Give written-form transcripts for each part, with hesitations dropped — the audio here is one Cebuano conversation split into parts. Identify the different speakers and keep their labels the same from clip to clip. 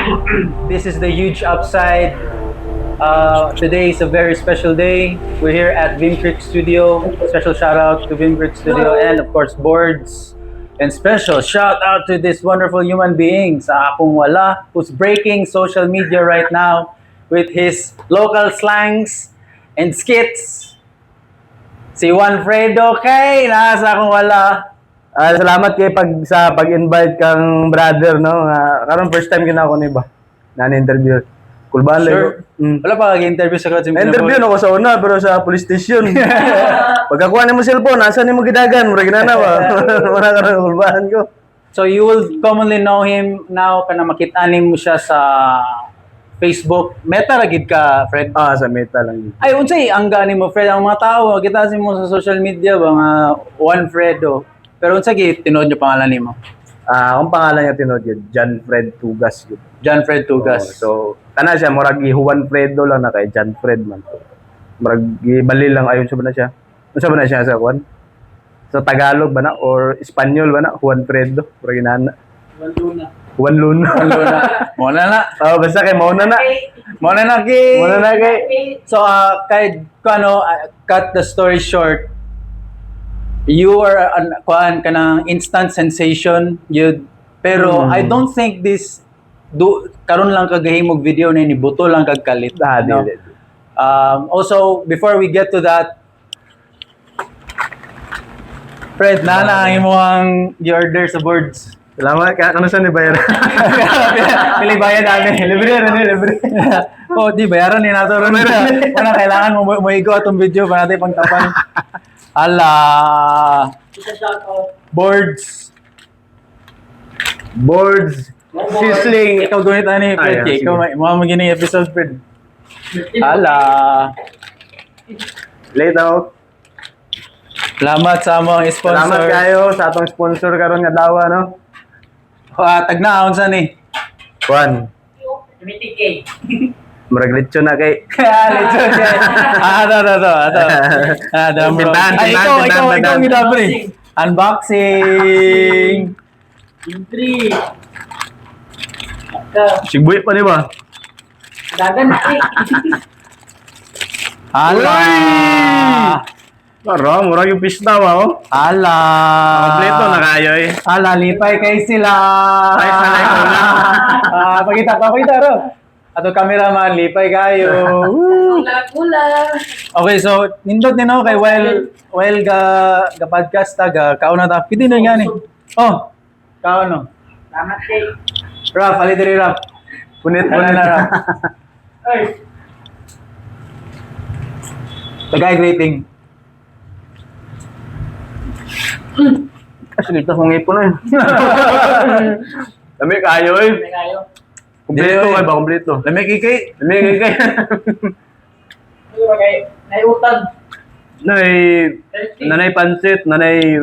Speaker 1: This is the Huge Upside. Today is a very special day. We're here at Vim Creek Studio. Special shout out to Vim Creek Studio and, of course, Boards. And special shout out to this wonderful human being sa akong wala who's breaking social media right now with his local slangs and skits. Si Juan Fredo kay nasa akong wala.
Speaker 2: Ah, salamat kay pag sa pag-invite kang brother, no, nga karon first time gina ako ni ba na interview. Kulbaan
Speaker 1: Sure. Wala pa kag-interview sa Coach.
Speaker 2: Na-interview na ko sa una pero sa police station. Pagkakuha nimo cellphone, asa nimo gidagan? Murag ginana ba? Wala karon, kulbaan ko.
Speaker 1: So you will commonly know him now kana makita nimo siya sa Facebook. Meta ra gid ka, Fred.
Speaker 2: Ah, sa Meta lang.
Speaker 1: Ay, unsay ang gani mo, Fred? Ang mga tao kita mo sa social media ba nga Juan Fredo. Pero unsa gid tinuod niyo pangalan nimo?
Speaker 2: Ah, akong pangalan niya tinuod yun, John Fred Tugas yun.
Speaker 1: John Fred Tugas.
Speaker 2: Oo, so kana siya murag i Juan Fredo lang na kay John Fred man to. Murag gibali lang ayon sa ba na siya. Unsa ba na siya sa kuan? Sa Tagalog ba na or Espanyol ba na, Juan Fredo, murag inana.
Speaker 3: Juan Luna.
Speaker 2: Juan Luna.
Speaker 1: Juan Luna. Mo na na.
Speaker 2: Oh, basta kay mauna na.
Speaker 1: Mo na na kay.
Speaker 2: Mauna na kay.
Speaker 1: So kay kuano, cut the story short. You are an kuan kanang instant sensation yun. Pero I don't think this do karon lang kagahimog video na ni buto lang kag kalit.
Speaker 2: Ah,
Speaker 1: no?
Speaker 2: dili.
Speaker 1: Also, before we get to that, Fred, na na ang imong gi-order sa Boards.
Speaker 2: Salamat ka kano sa ni bayar.
Speaker 1: Pili bayad namin.
Speaker 2: Libre ra ni, libre.
Speaker 1: Oh, di bayaran ni nato ron. Wala kailangan mo moigo atong video para natin pangtapan. Ala.
Speaker 3: Isa shout out.
Speaker 1: Boards.
Speaker 2: Boards. Sizzling.
Speaker 1: Ikaw gunit ani, Fred.
Speaker 2: Ay,
Speaker 1: Kay ikaw
Speaker 2: sige.
Speaker 1: may mo mo episode, Fred. Ala.
Speaker 2: Late out.
Speaker 1: Salamat sa among sponsor.
Speaker 2: Salamat kayo sa atong sponsor karon nga adlaw, no.
Speaker 1: Ah, tagnaon sa ni.
Speaker 2: Juan,
Speaker 3: Limited K.
Speaker 2: murag lechon na kay.
Speaker 1: Ah, lechon kay. Ah, ato, ato, ato, ato. Ah, drum roll.
Speaker 2: Tindahan,
Speaker 1: Ay,
Speaker 2: tindahan,
Speaker 1: ikaw, ikaw,
Speaker 2: tindahan,
Speaker 1: ikaw ang
Speaker 2: tindahan.
Speaker 1: ginabre. Unboxing.
Speaker 3: Entry. Ka.
Speaker 2: Sigbuy pa ni ba?
Speaker 3: Dagan na eh.
Speaker 1: Ala.
Speaker 2: Para, murag yung pista ba, oh.
Speaker 1: Ala.
Speaker 2: Kompleto na kayo eh.
Speaker 1: Ala, lipay kay sila.
Speaker 2: Ay, sanay ko na.
Speaker 1: Ah, pakita pa, pakita ro. Ato cameraman, lipay kayo. Woo.
Speaker 3: Gula, gula.
Speaker 1: Okay, so nindot ni no kay while ga podcast ta ga kaon na ta. Pwede na nga ni. Oh. Kaon no.
Speaker 3: Salamat kay.
Speaker 1: Rap, ali diri, Rap.
Speaker 2: Punit,
Speaker 1: Wala
Speaker 2: punit.
Speaker 1: na, Rap.
Speaker 3: Ay.
Speaker 1: Tagay rating.
Speaker 2: Kasi dito kong ipon eh. Dami kayo eh.
Speaker 3: May kayo.
Speaker 2: Kompleto
Speaker 1: Di,
Speaker 2: kay ba? Kompleto.
Speaker 1: Lami kay.
Speaker 2: Dami kay kay.
Speaker 3: Ano ba kay? Naiutag.
Speaker 2: Nanay, nanay pansit, nanay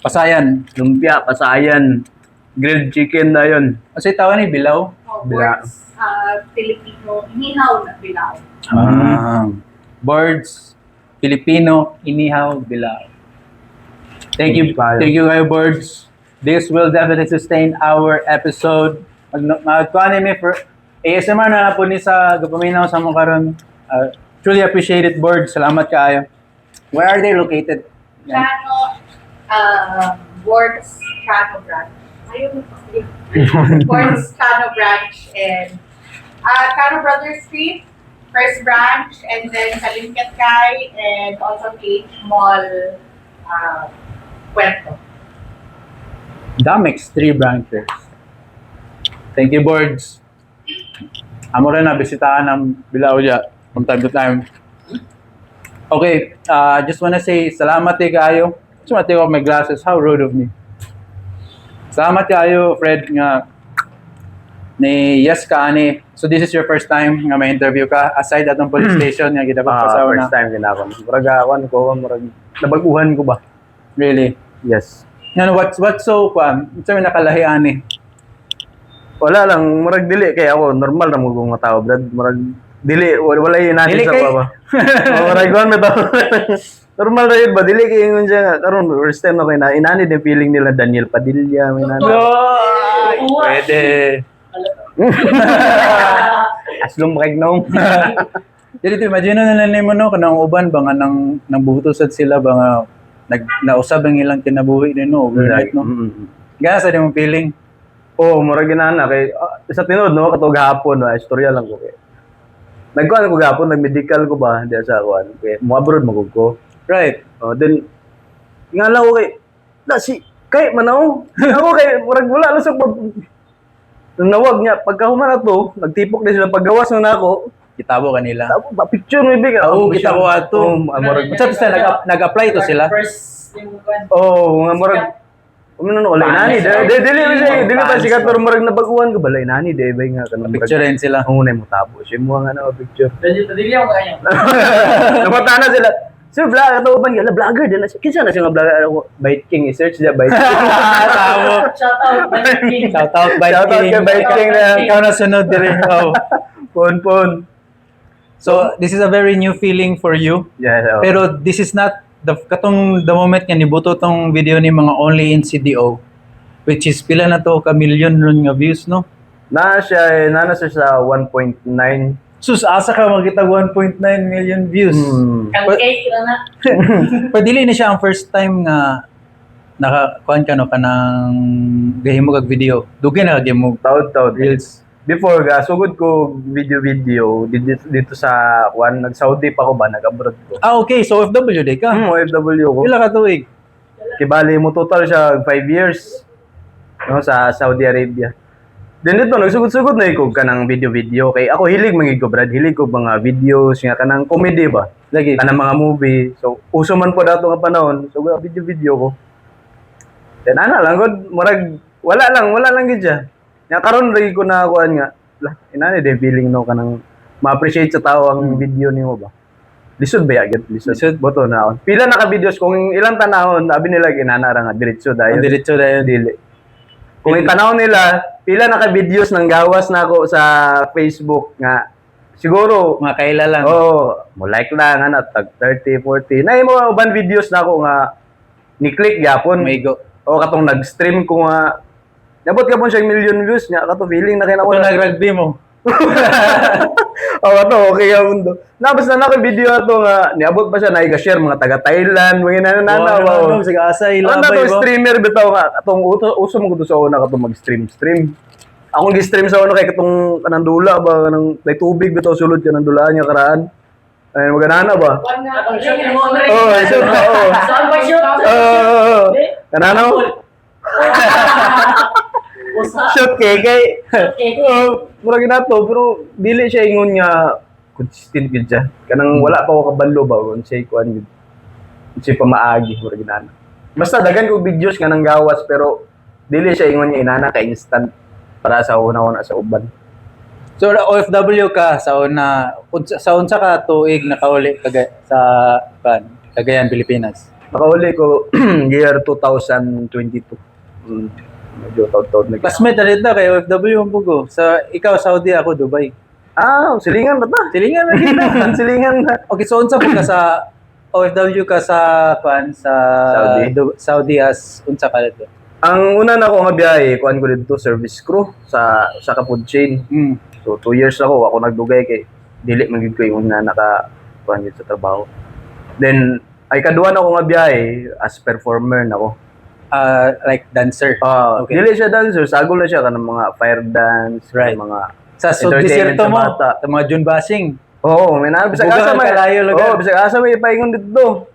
Speaker 1: Pasayan.
Speaker 2: lumpia, pasayan, grilled chicken na yun.
Speaker 1: Kasi tawa ni Bilaw.
Speaker 4: Oh,
Speaker 2: Bila.
Speaker 4: Boards, Filipino, inihaw na bilao.
Speaker 1: Ah. Birds, Filipino, inihaw, Bilao. Thank you,
Speaker 2: Tayo.
Speaker 1: thank you kayo, Birds. This will definitely sustain our episode. Mag magkuan mi for ASMR na na po ni sa gapaminaw sa mong karon. Truly appreciate it, Birds. Salamat kaayo. Where are they located?
Speaker 4: Chano, Boards Chano Branch. Ayun, Boards Chano Branch and Chano Brothers Street, first branch, and then Kalingket Kay, and also H Mall, Puerto.
Speaker 1: That makes three branches. Thank you, Boards. Amo rin na bisitahan ang Bilao dya from time to time. Okay, just wanna say salamat eh kayo. Just wanna take off my glasses. How rude of me. Salamat kayo, Fred, nga ni yes ka ani. So this is your first time nga may interview ka aside atong police station nga gidapat
Speaker 2: Ah,
Speaker 1: pa sa una.
Speaker 2: first time ginakon. Murag kuan ko, murag nabaguhan ko ba?
Speaker 1: Really.
Speaker 2: Yes.
Speaker 1: Ngano, what's so kwan? Unsa may nakalahi ani?
Speaker 2: Wala lang, murag dili kay ako normal ra mo kong tao, brad. Murag dili wala wala inani
Speaker 1: Dili
Speaker 2: sa
Speaker 1: kay-
Speaker 2: baba. Oh, murag kuan may tao. Normal ra yun ba dili kay ingon siya nga karon first time na ko ina inani din feeling nila Daniel Padilla may nana.
Speaker 1: Pwede.
Speaker 2: Aslong makignom.
Speaker 1: Dili to, imagine na lang nimo, no, kanang uban ba nga nang buto sad sila ba nga nag nausab ang ilang kinabuhi din, no, overnight, no. Gana sa imong feeling?
Speaker 2: Oo, oh, murag ginana kay sa tinuod, no, katong gahapon, no, istorya lang ko kay. Nagkuan ko gahapon, nag-medical ko ba diya sa kuan kay mo abroad magug ko. Oh, then ngala ko kay na si kay manaw. Ako kay murag wala lang sa pag nawag niya pagkahuman na to, nagtipok din sila paggawas na nako.
Speaker 1: Kitabo kanila.
Speaker 2: Tabo ba picture may big.
Speaker 1: Oo, kita ko ato.
Speaker 2: Oh, murag
Speaker 1: Unsa to sila nag-apply to sila?
Speaker 3: First yung kwan.
Speaker 2: Oh, nga murag Ano no, wala nani. Dili dili dili pa sikat pero murag nabaguan ko balay nani di ba nga kanang murag
Speaker 1: Picture rin sila.
Speaker 2: Ang unay mo tabo. Siya mo nga na picture.
Speaker 3: Dili dili ako kanya.
Speaker 2: Namata na sila. Sir, vlog, ato uban ka. Vlogger din na siya. Kinsa na siya nga vlogger? Ako, Bite King. I-search siya, Bite King.
Speaker 1: Tabo.
Speaker 3: Shout out Bite King.
Speaker 1: Shout out Bite
Speaker 2: Shout out
Speaker 1: King.
Speaker 2: kay Bite King na.
Speaker 1: Ikaw na sunod dire. Oh.
Speaker 2: Pon, pon.
Speaker 1: So, this is a very new feeling for you.
Speaker 2: Yes, oh.
Speaker 1: Pero this is not the katong the moment nga nibuto tong video ni mga only in CDO, which is pila na to ka million ron nga views, no?
Speaker 2: Na siya, eh, na siya sa 1.9.
Speaker 1: Sus, asa ka makita 1.9 million views?
Speaker 3: Kang cake na na.
Speaker 1: Pero dili ni siya ang first time nga naka kuan ka, no, kanang gahimo kag video. Dugay na kag mo
Speaker 2: Taod, taod.
Speaker 1: reels.
Speaker 2: Before, ga, sugod ko video-video dito sa, kwan, nag-Saudi pa ko ba, nag-abroad ko.
Speaker 1: Ah, okay. So OFW day ka.
Speaker 2: OFW ko.
Speaker 1: Pila ka tuig?
Speaker 2: Kibali mo total siya 5 years, no, sa Saudi Arabia. Then dito nagsugod-sugod na ikog kanang video-video kay ako hilig mangig ko, Brad, hilig ko mga videos nga kanang comedy ba,
Speaker 1: Lagi.
Speaker 2: kanang mga movie. So uso man po dato nga panahon, so video-video ko. Then ana lang gud, murag wala lang gid siya. Nya karon ra ko na kuan nga, lah inani de feeling, no, kanang ma-appreciate sa tao ang video nimo ba. Lisod ba yagid? Lisod.
Speaker 1: Lisod.
Speaker 2: Boto na ako. Pila na ka videos kung ilang tanahon, abi nila ginana ra nga diretso
Speaker 1: Ang
Speaker 2: dayon.
Speaker 1: diretso dayon.
Speaker 2: Dili. Kung itanaw nila, pila na ka videos nang gawas na ako sa Facebook nga siguro
Speaker 1: Mga kaila lang.
Speaker 2: oh, mo like lang ana tag 30, 40. Na mo uban videos na ako nga ni-click gyapon.
Speaker 1: Maigo.
Speaker 2: O katong nag-stream ko nga nabot ka siya million views nya kato feeling na kay nako.
Speaker 1: Ito nag-rugby mo.
Speaker 2: Oh, kato okay ka mundo. Na basta na ako video ato nga niabot pa siya na i-share mga taga Thailand, mga nanana.
Speaker 1: Wow,
Speaker 2: Wow.
Speaker 1: ano, sige, asa
Speaker 2: Ano na
Speaker 1: ilabay
Speaker 2: to
Speaker 1: ba?
Speaker 2: streamer bitaw nga atong uso, uso mo kuto sa una katong mag-stream stream. Akong gi-stream sa una kay katong kanang dula ba kanang may tubig bitaw sulod kanang dulaan niya karaan. Ay maganana ba?
Speaker 4: One na.
Speaker 3: Atong shoot mo.
Speaker 2: Oh, shoot na, oh.
Speaker 3: Saan ba shoot?
Speaker 2: Oh, kanano?
Speaker 3: Usa.
Speaker 2: Shoot kay kay.
Speaker 3: Okay.
Speaker 2: Oh, murag na to pero dili siya ingon nga consistent gyud siya. Kanang wala pa ko kabalo ba kung siya kuan gyud. Siya pamaagi murag inana. Basta dagan ko videos nga nang gawas pero dili siya ingon nga inana ka instant para sa una-una sa uban.
Speaker 1: So OFW ka sa una, sa unsa ka tuig nakauli kagay sa kan Cagayan, Pilipinas?
Speaker 2: Nakauli ko year 2022. Medyo taud-taud na.
Speaker 1: Classmate na rin na kay OFW ang bugo. Sa ikaw Saudi, ako Dubai.
Speaker 2: Ah, silingan ba ta?
Speaker 1: Silingan na kita.
Speaker 2: Silingan na.
Speaker 1: Okay, so unsa po ka sa OFW ka sa kan sa
Speaker 2: Saudi?
Speaker 1: Saudi as unsa ka dito?
Speaker 2: Ang una na ko nga biyahe, kuan ko dito service crew sa ka food chain. So 2 years ako nagdugay kay dili man gid ko ingon nga naka kuan gid sa trabaho. Then ay kaduha na ako nga biyahe as performer na ako.
Speaker 1: Ah, like dancer.
Speaker 2: Ah,
Speaker 1: Okay.
Speaker 2: dili siya dancer, sagol na siya kanang mga fire dance, kanang mga
Speaker 1: Sa so,
Speaker 2: entertainment
Speaker 1: desierto
Speaker 2: sa
Speaker 1: mo,
Speaker 2: bata.
Speaker 1: sa mga June bashing.
Speaker 2: Oo, may na bisag
Speaker 1: Buga
Speaker 2: asa may
Speaker 1: kalayo lugar.
Speaker 2: Oo, bisag asa may ipaingon dito.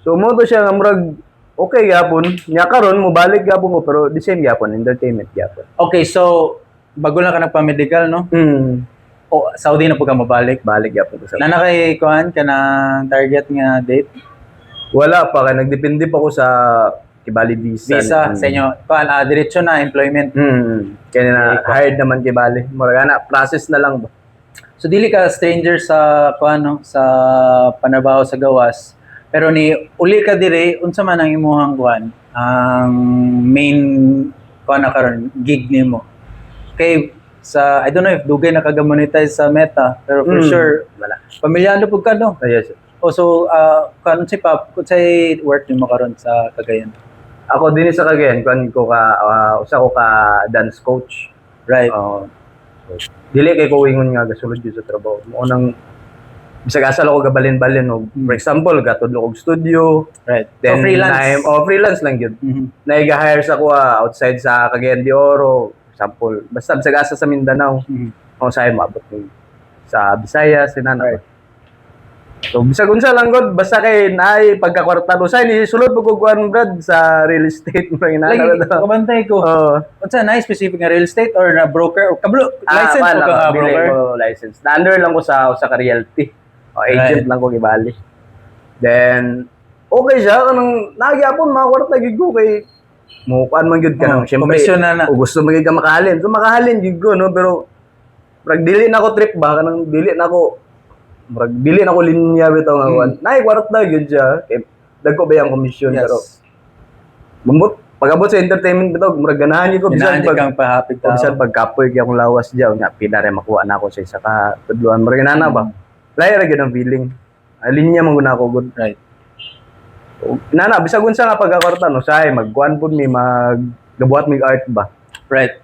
Speaker 2: So mo to siya nga murag okay gyapon. Nya karon mo balik gyapon ko pero the same gyapon, entertainment gyapon.
Speaker 1: Okay, so bago lang ka nagpa-medical, no? O Saudi na po ka mabalik.
Speaker 2: Balik gyapon ko sa.
Speaker 1: Nana kay kuan ka ng target nga date?
Speaker 2: Wala pa kay nagdepende pa ko sa Kibali visa.
Speaker 1: Visa sa inyo. Kuan, diretso na employment.
Speaker 2: Kaya na hired naman kibali. Murag ana process na lang ba.
Speaker 1: So dili ka stranger sa kuan, no, sa panarbaho sa gawas. Pero ni uli ka dire, unsa man ang imuhang kuan, ang main kuan na karon gig nimo? Kay sa I don't know if dugay na kaga-monetize sa Meta, pero for sure
Speaker 2: Wala.
Speaker 1: pamilyano pud ka, no?
Speaker 2: Ah, yes.
Speaker 1: O so karon si Pap, unsay work nimo karon sa Cagayan?
Speaker 2: Ako din sa Cagayan, kuan ko ka usa ko ka dance coach.
Speaker 1: Right.
Speaker 2: Oo. Dili kay ko ingon nga gasulod gyud sa trabaho. Mao nang bisag asa lang ko gabalin-balin og, for example, gatudlo og studio, then
Speaker 1: So, freelance.
Speaker 2: Oh, freelance lang gyud. Naiga-hire sa kuha outside sa Cagayan de Oro, example. Basta bisag asa sa Mindanao, o sa maabot ni sa Visayas, sinana. So bisag unsa lang god, basta kay naay pagkakwarta do say ni sulod pug kuan, brad, sa real estate mo inana.
Speaker 1: Lagi, kabantay ko.
Speaker 2: Oh.
Speaker 1: Unsa na specific nga real estate or na broker or kablo license
Speaker 2: Ah,
Speaker 1: o ka nga
Speaker 2: dili
Speaker 1: broker?
Speaker 2: ko license. Na under lang ko sa usa ka realty. O agent lang ko gibali. Then okay siya kanang nagyapon mga kwarta gid ko kay mo kuan man gyud ka nang
Speaker 1: Oh,
Speaker 2: syempre.
Speaker 1: komisyon na na.
Speaker 2: O gusto mo gyud ka makahalin. So makahalin gyud ko, no, pero murag dili na ko trip ba, kanang dili na ko, murag dili na ko linya bitaw nga kuan. Naay kwarta gyud siya kay dagko ba yung komisyon, pero mamot pag-abot sa entertainment bitaw, murag ganahan gyud ko
Speaker 1: Ganahan
Speaker 2: bisan
Speaker 1: jud
Speaker 2: pag
Speaker 1: kang pahapit
Speaker 2: o bisan
Speaker 1: tao.
Speaker 2: pagkapoy kay akong lawas diya, nya pila ra makuha na ako sa isa ka tudloan. Murag inana ba? Lahi ra gyud ang feeling. Ah, linya man gud na ako gud. O, inana bisag unsa nga pagkakwarta, no, say magkuan pud mi, mag gabuhat mig art ba.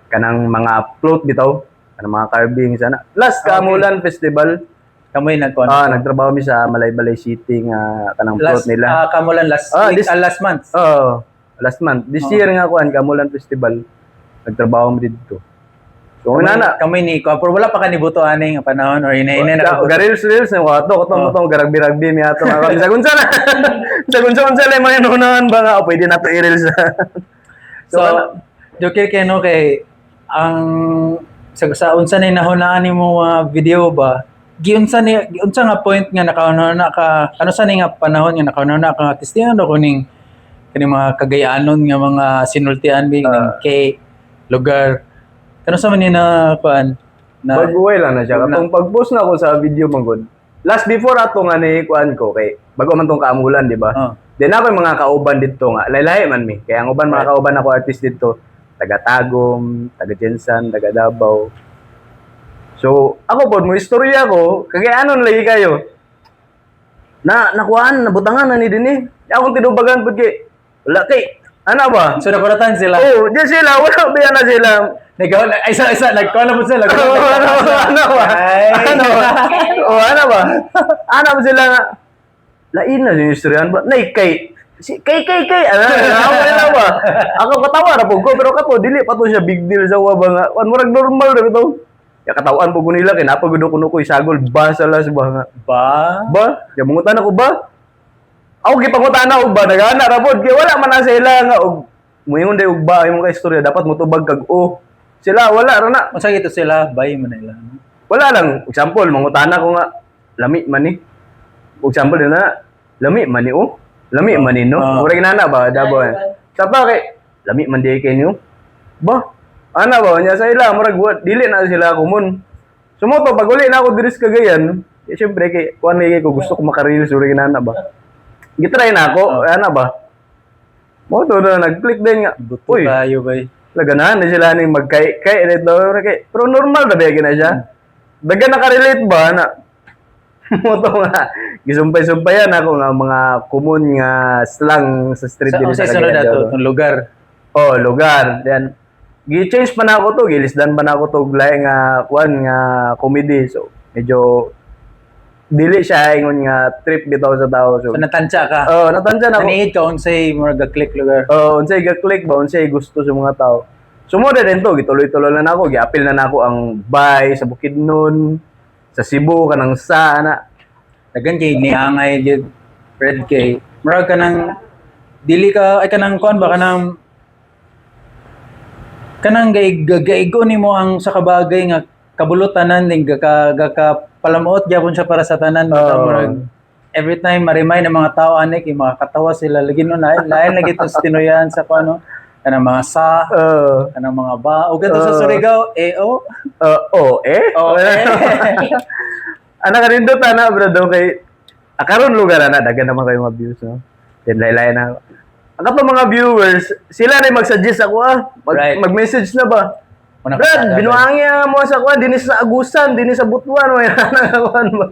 Speaker 2: Kanang mga float bitaw, kanang mga carving sana. Last Kaamulan Festival,
Speaker 1: Kamoy nagkuan.
Speaker 2: Nagtrabaho mi sa Malaybalay City nga kanang float
Speaker 1: Last
Speaker 2: nila.
Speaker 1: Kaamulan last week, last month.
Speaker 2: Oh, last month. This
Speaker 1: Oo.
Speaker 2: year nga kuan Kaamulan Festival, nagtrabaho mi didto. So, inana.
Speaker 1: Kamoy ni ko pero wala pa kanibuto ani nga panahon or hinay-hinay na kabuto.
Speaker 2: Garils reels na wato ko
Speaker 1: Oh.
Speaker 2: to garagbi rugby mi ato mga bisag unsa na. Bisag unsa unsa lang mga inunahan ba nga, oh, pwede na to i-reels.
Speaker 1: So, joker kay no kay ang sa unsa ni nahunaan nimo nga video ba? Giunsa ni giunsa nga point nga nakauna ka, ano sa ni nga panahon nga nakauna ka testingan ko ning kani mga kagayanon nga mga sinultian bi ning kay lugar kano sa man ni na kuan na?
Speaker 2: Baguhay lang na siya.
Speaker 1: Wag na.
Speaker 2: Katong pag-post na ako sa video man gud. Last before ato nga ni kuan ko kay bago man tong Kaamulan, di ba?
Speaker 1: Oh.
Speaker 2: Then ako yung mga kauban dito nga, laylahi man mi. Kaya ang uban mga kauban ako artist dito, taga Tagum, taga Jensan, taga Davao. So, ako pod mo istorya ko, kagayanon lagi kayo. Na nakuhaan, nabutangan na ni dinhi. Akong tinubagan pud kay wala kay ana ba?
Speaker 1: So nakuratan sila.
Speaker 2: Oh, di sila wala ba na sila.
Speaker 1: Nagaw ay isa isa nagkuan na po sila.
Speaker 2: Oh, ano ba? Ano ba?
Speaker 1: Ay.
Speaker 2: Ano ba? Oh, ano ba? Ano ba sila nga? Lain na yung istoryahan ba? Nay, kay, si, kay, kay, kay, ano, ano, ano, ba? Ako katawa na po ko, pero kato, dili pa to siya big deal sa wa ba nga. Wan, murag normal na ito. Ya katawan po ko nila, kay napagod ko ko isagol, ba sa las ba nga.
Speaker 1: Ba?
Speaker 2: Ba? Ya mangutan ako ba? Ako gipangutan ako ba? Nagana ra pod kay wala man na sila nga og muingon day og ba imong ka istorya dapat motubag kag o. Sila wala ra na.
Speaker 1: Unsa gito sila bay man nila.
Speaker 2: Wala lang. Example, mangutana ko nga, lami man ni. Example din na, lami man ni oh. Lami man ni no. Murag inana ba, dabo eh. Sa pa kay, lami man di kay niyo. Ba? Ana ba nya sa ila murag dili na sila common. Sumoto pag uli na ako diri sa Cagayan, eh, syempre kay kuan kay ko gusto ko maka-reels murag inana ba. Gitry na ako, ana ba. Mo to na nag-click din nga.
Speaker 1: Buto
Speaker 2: Uy,
Speaker 1: tayo bay.
Speaker 2: laganahan na sila ning magkay kay dito kay pero normal na ba na siya? Daga nakarelate ba na mo to nga gisumpay-sumpayan ako nga mga common nga slang sa street
Speaker 1: Sa
Speaker 2: diri
Speaker 1: unsa
Speaker 2: sa
Speaker 1: sunod
Speaker 2: Cagayan de
Speaker 1: ato
Speaker 2: Oro.
Speaker 1: itong lugar?
Speaker 2: Oh, lugar. Then gi-change pa na ako to, gilisdan pa na ako to lahi nga kuan nga comedy. So medyo dili siya ingon nga trip bitaw sa tao. So,
Speaker 1: So natansya ka.
Speaker 2: oh, natansya na ako.
Speaker 1: Naniid ka unsay murag click lugar.
Speaker 2: Oh, unsay ga-click ba, unsay gusto sa mga tao. Sumo na din to, gituloy-tuloy na nako, giapil na nako ang bay sa Bukidnon, sa Cebu kanang sa ana.
Speaker 1: Dagan kay niangay gyud red kay murag ka nang dili ka ay kanang kuan ba kanang gaigo nimo ang sa kabagay nga kabulutanan ning gaka gaka palamuot gyapon siya para sa tanan bitaw. Murag every time ma-remind ng mga tao ani kay makakatawa sila lagi no, lain lain lagi to sa tinuyan sa kuan no, kanang mga sa kanang mga ba o ganito sa Surigao eh oh.
Speaker 2: Oh, eh?
Speaker 1: Oh, eh.
Speaker 2: Ana ka nindot ana bro daw kay akaron lugar ana dagan naman kayo mga views no. Then laylay na. Ang kato mga viewers, sila na yung mag-suggest ako ah. Mag-message na ba?
Speaker 1: Unang
Speaker 2: Brad,
Speaker 1: kasada,
Speaker 2: binuangya mo sa kuan, dinhi sa Agusan, dinhi sa Butuan, may ana kuan ba?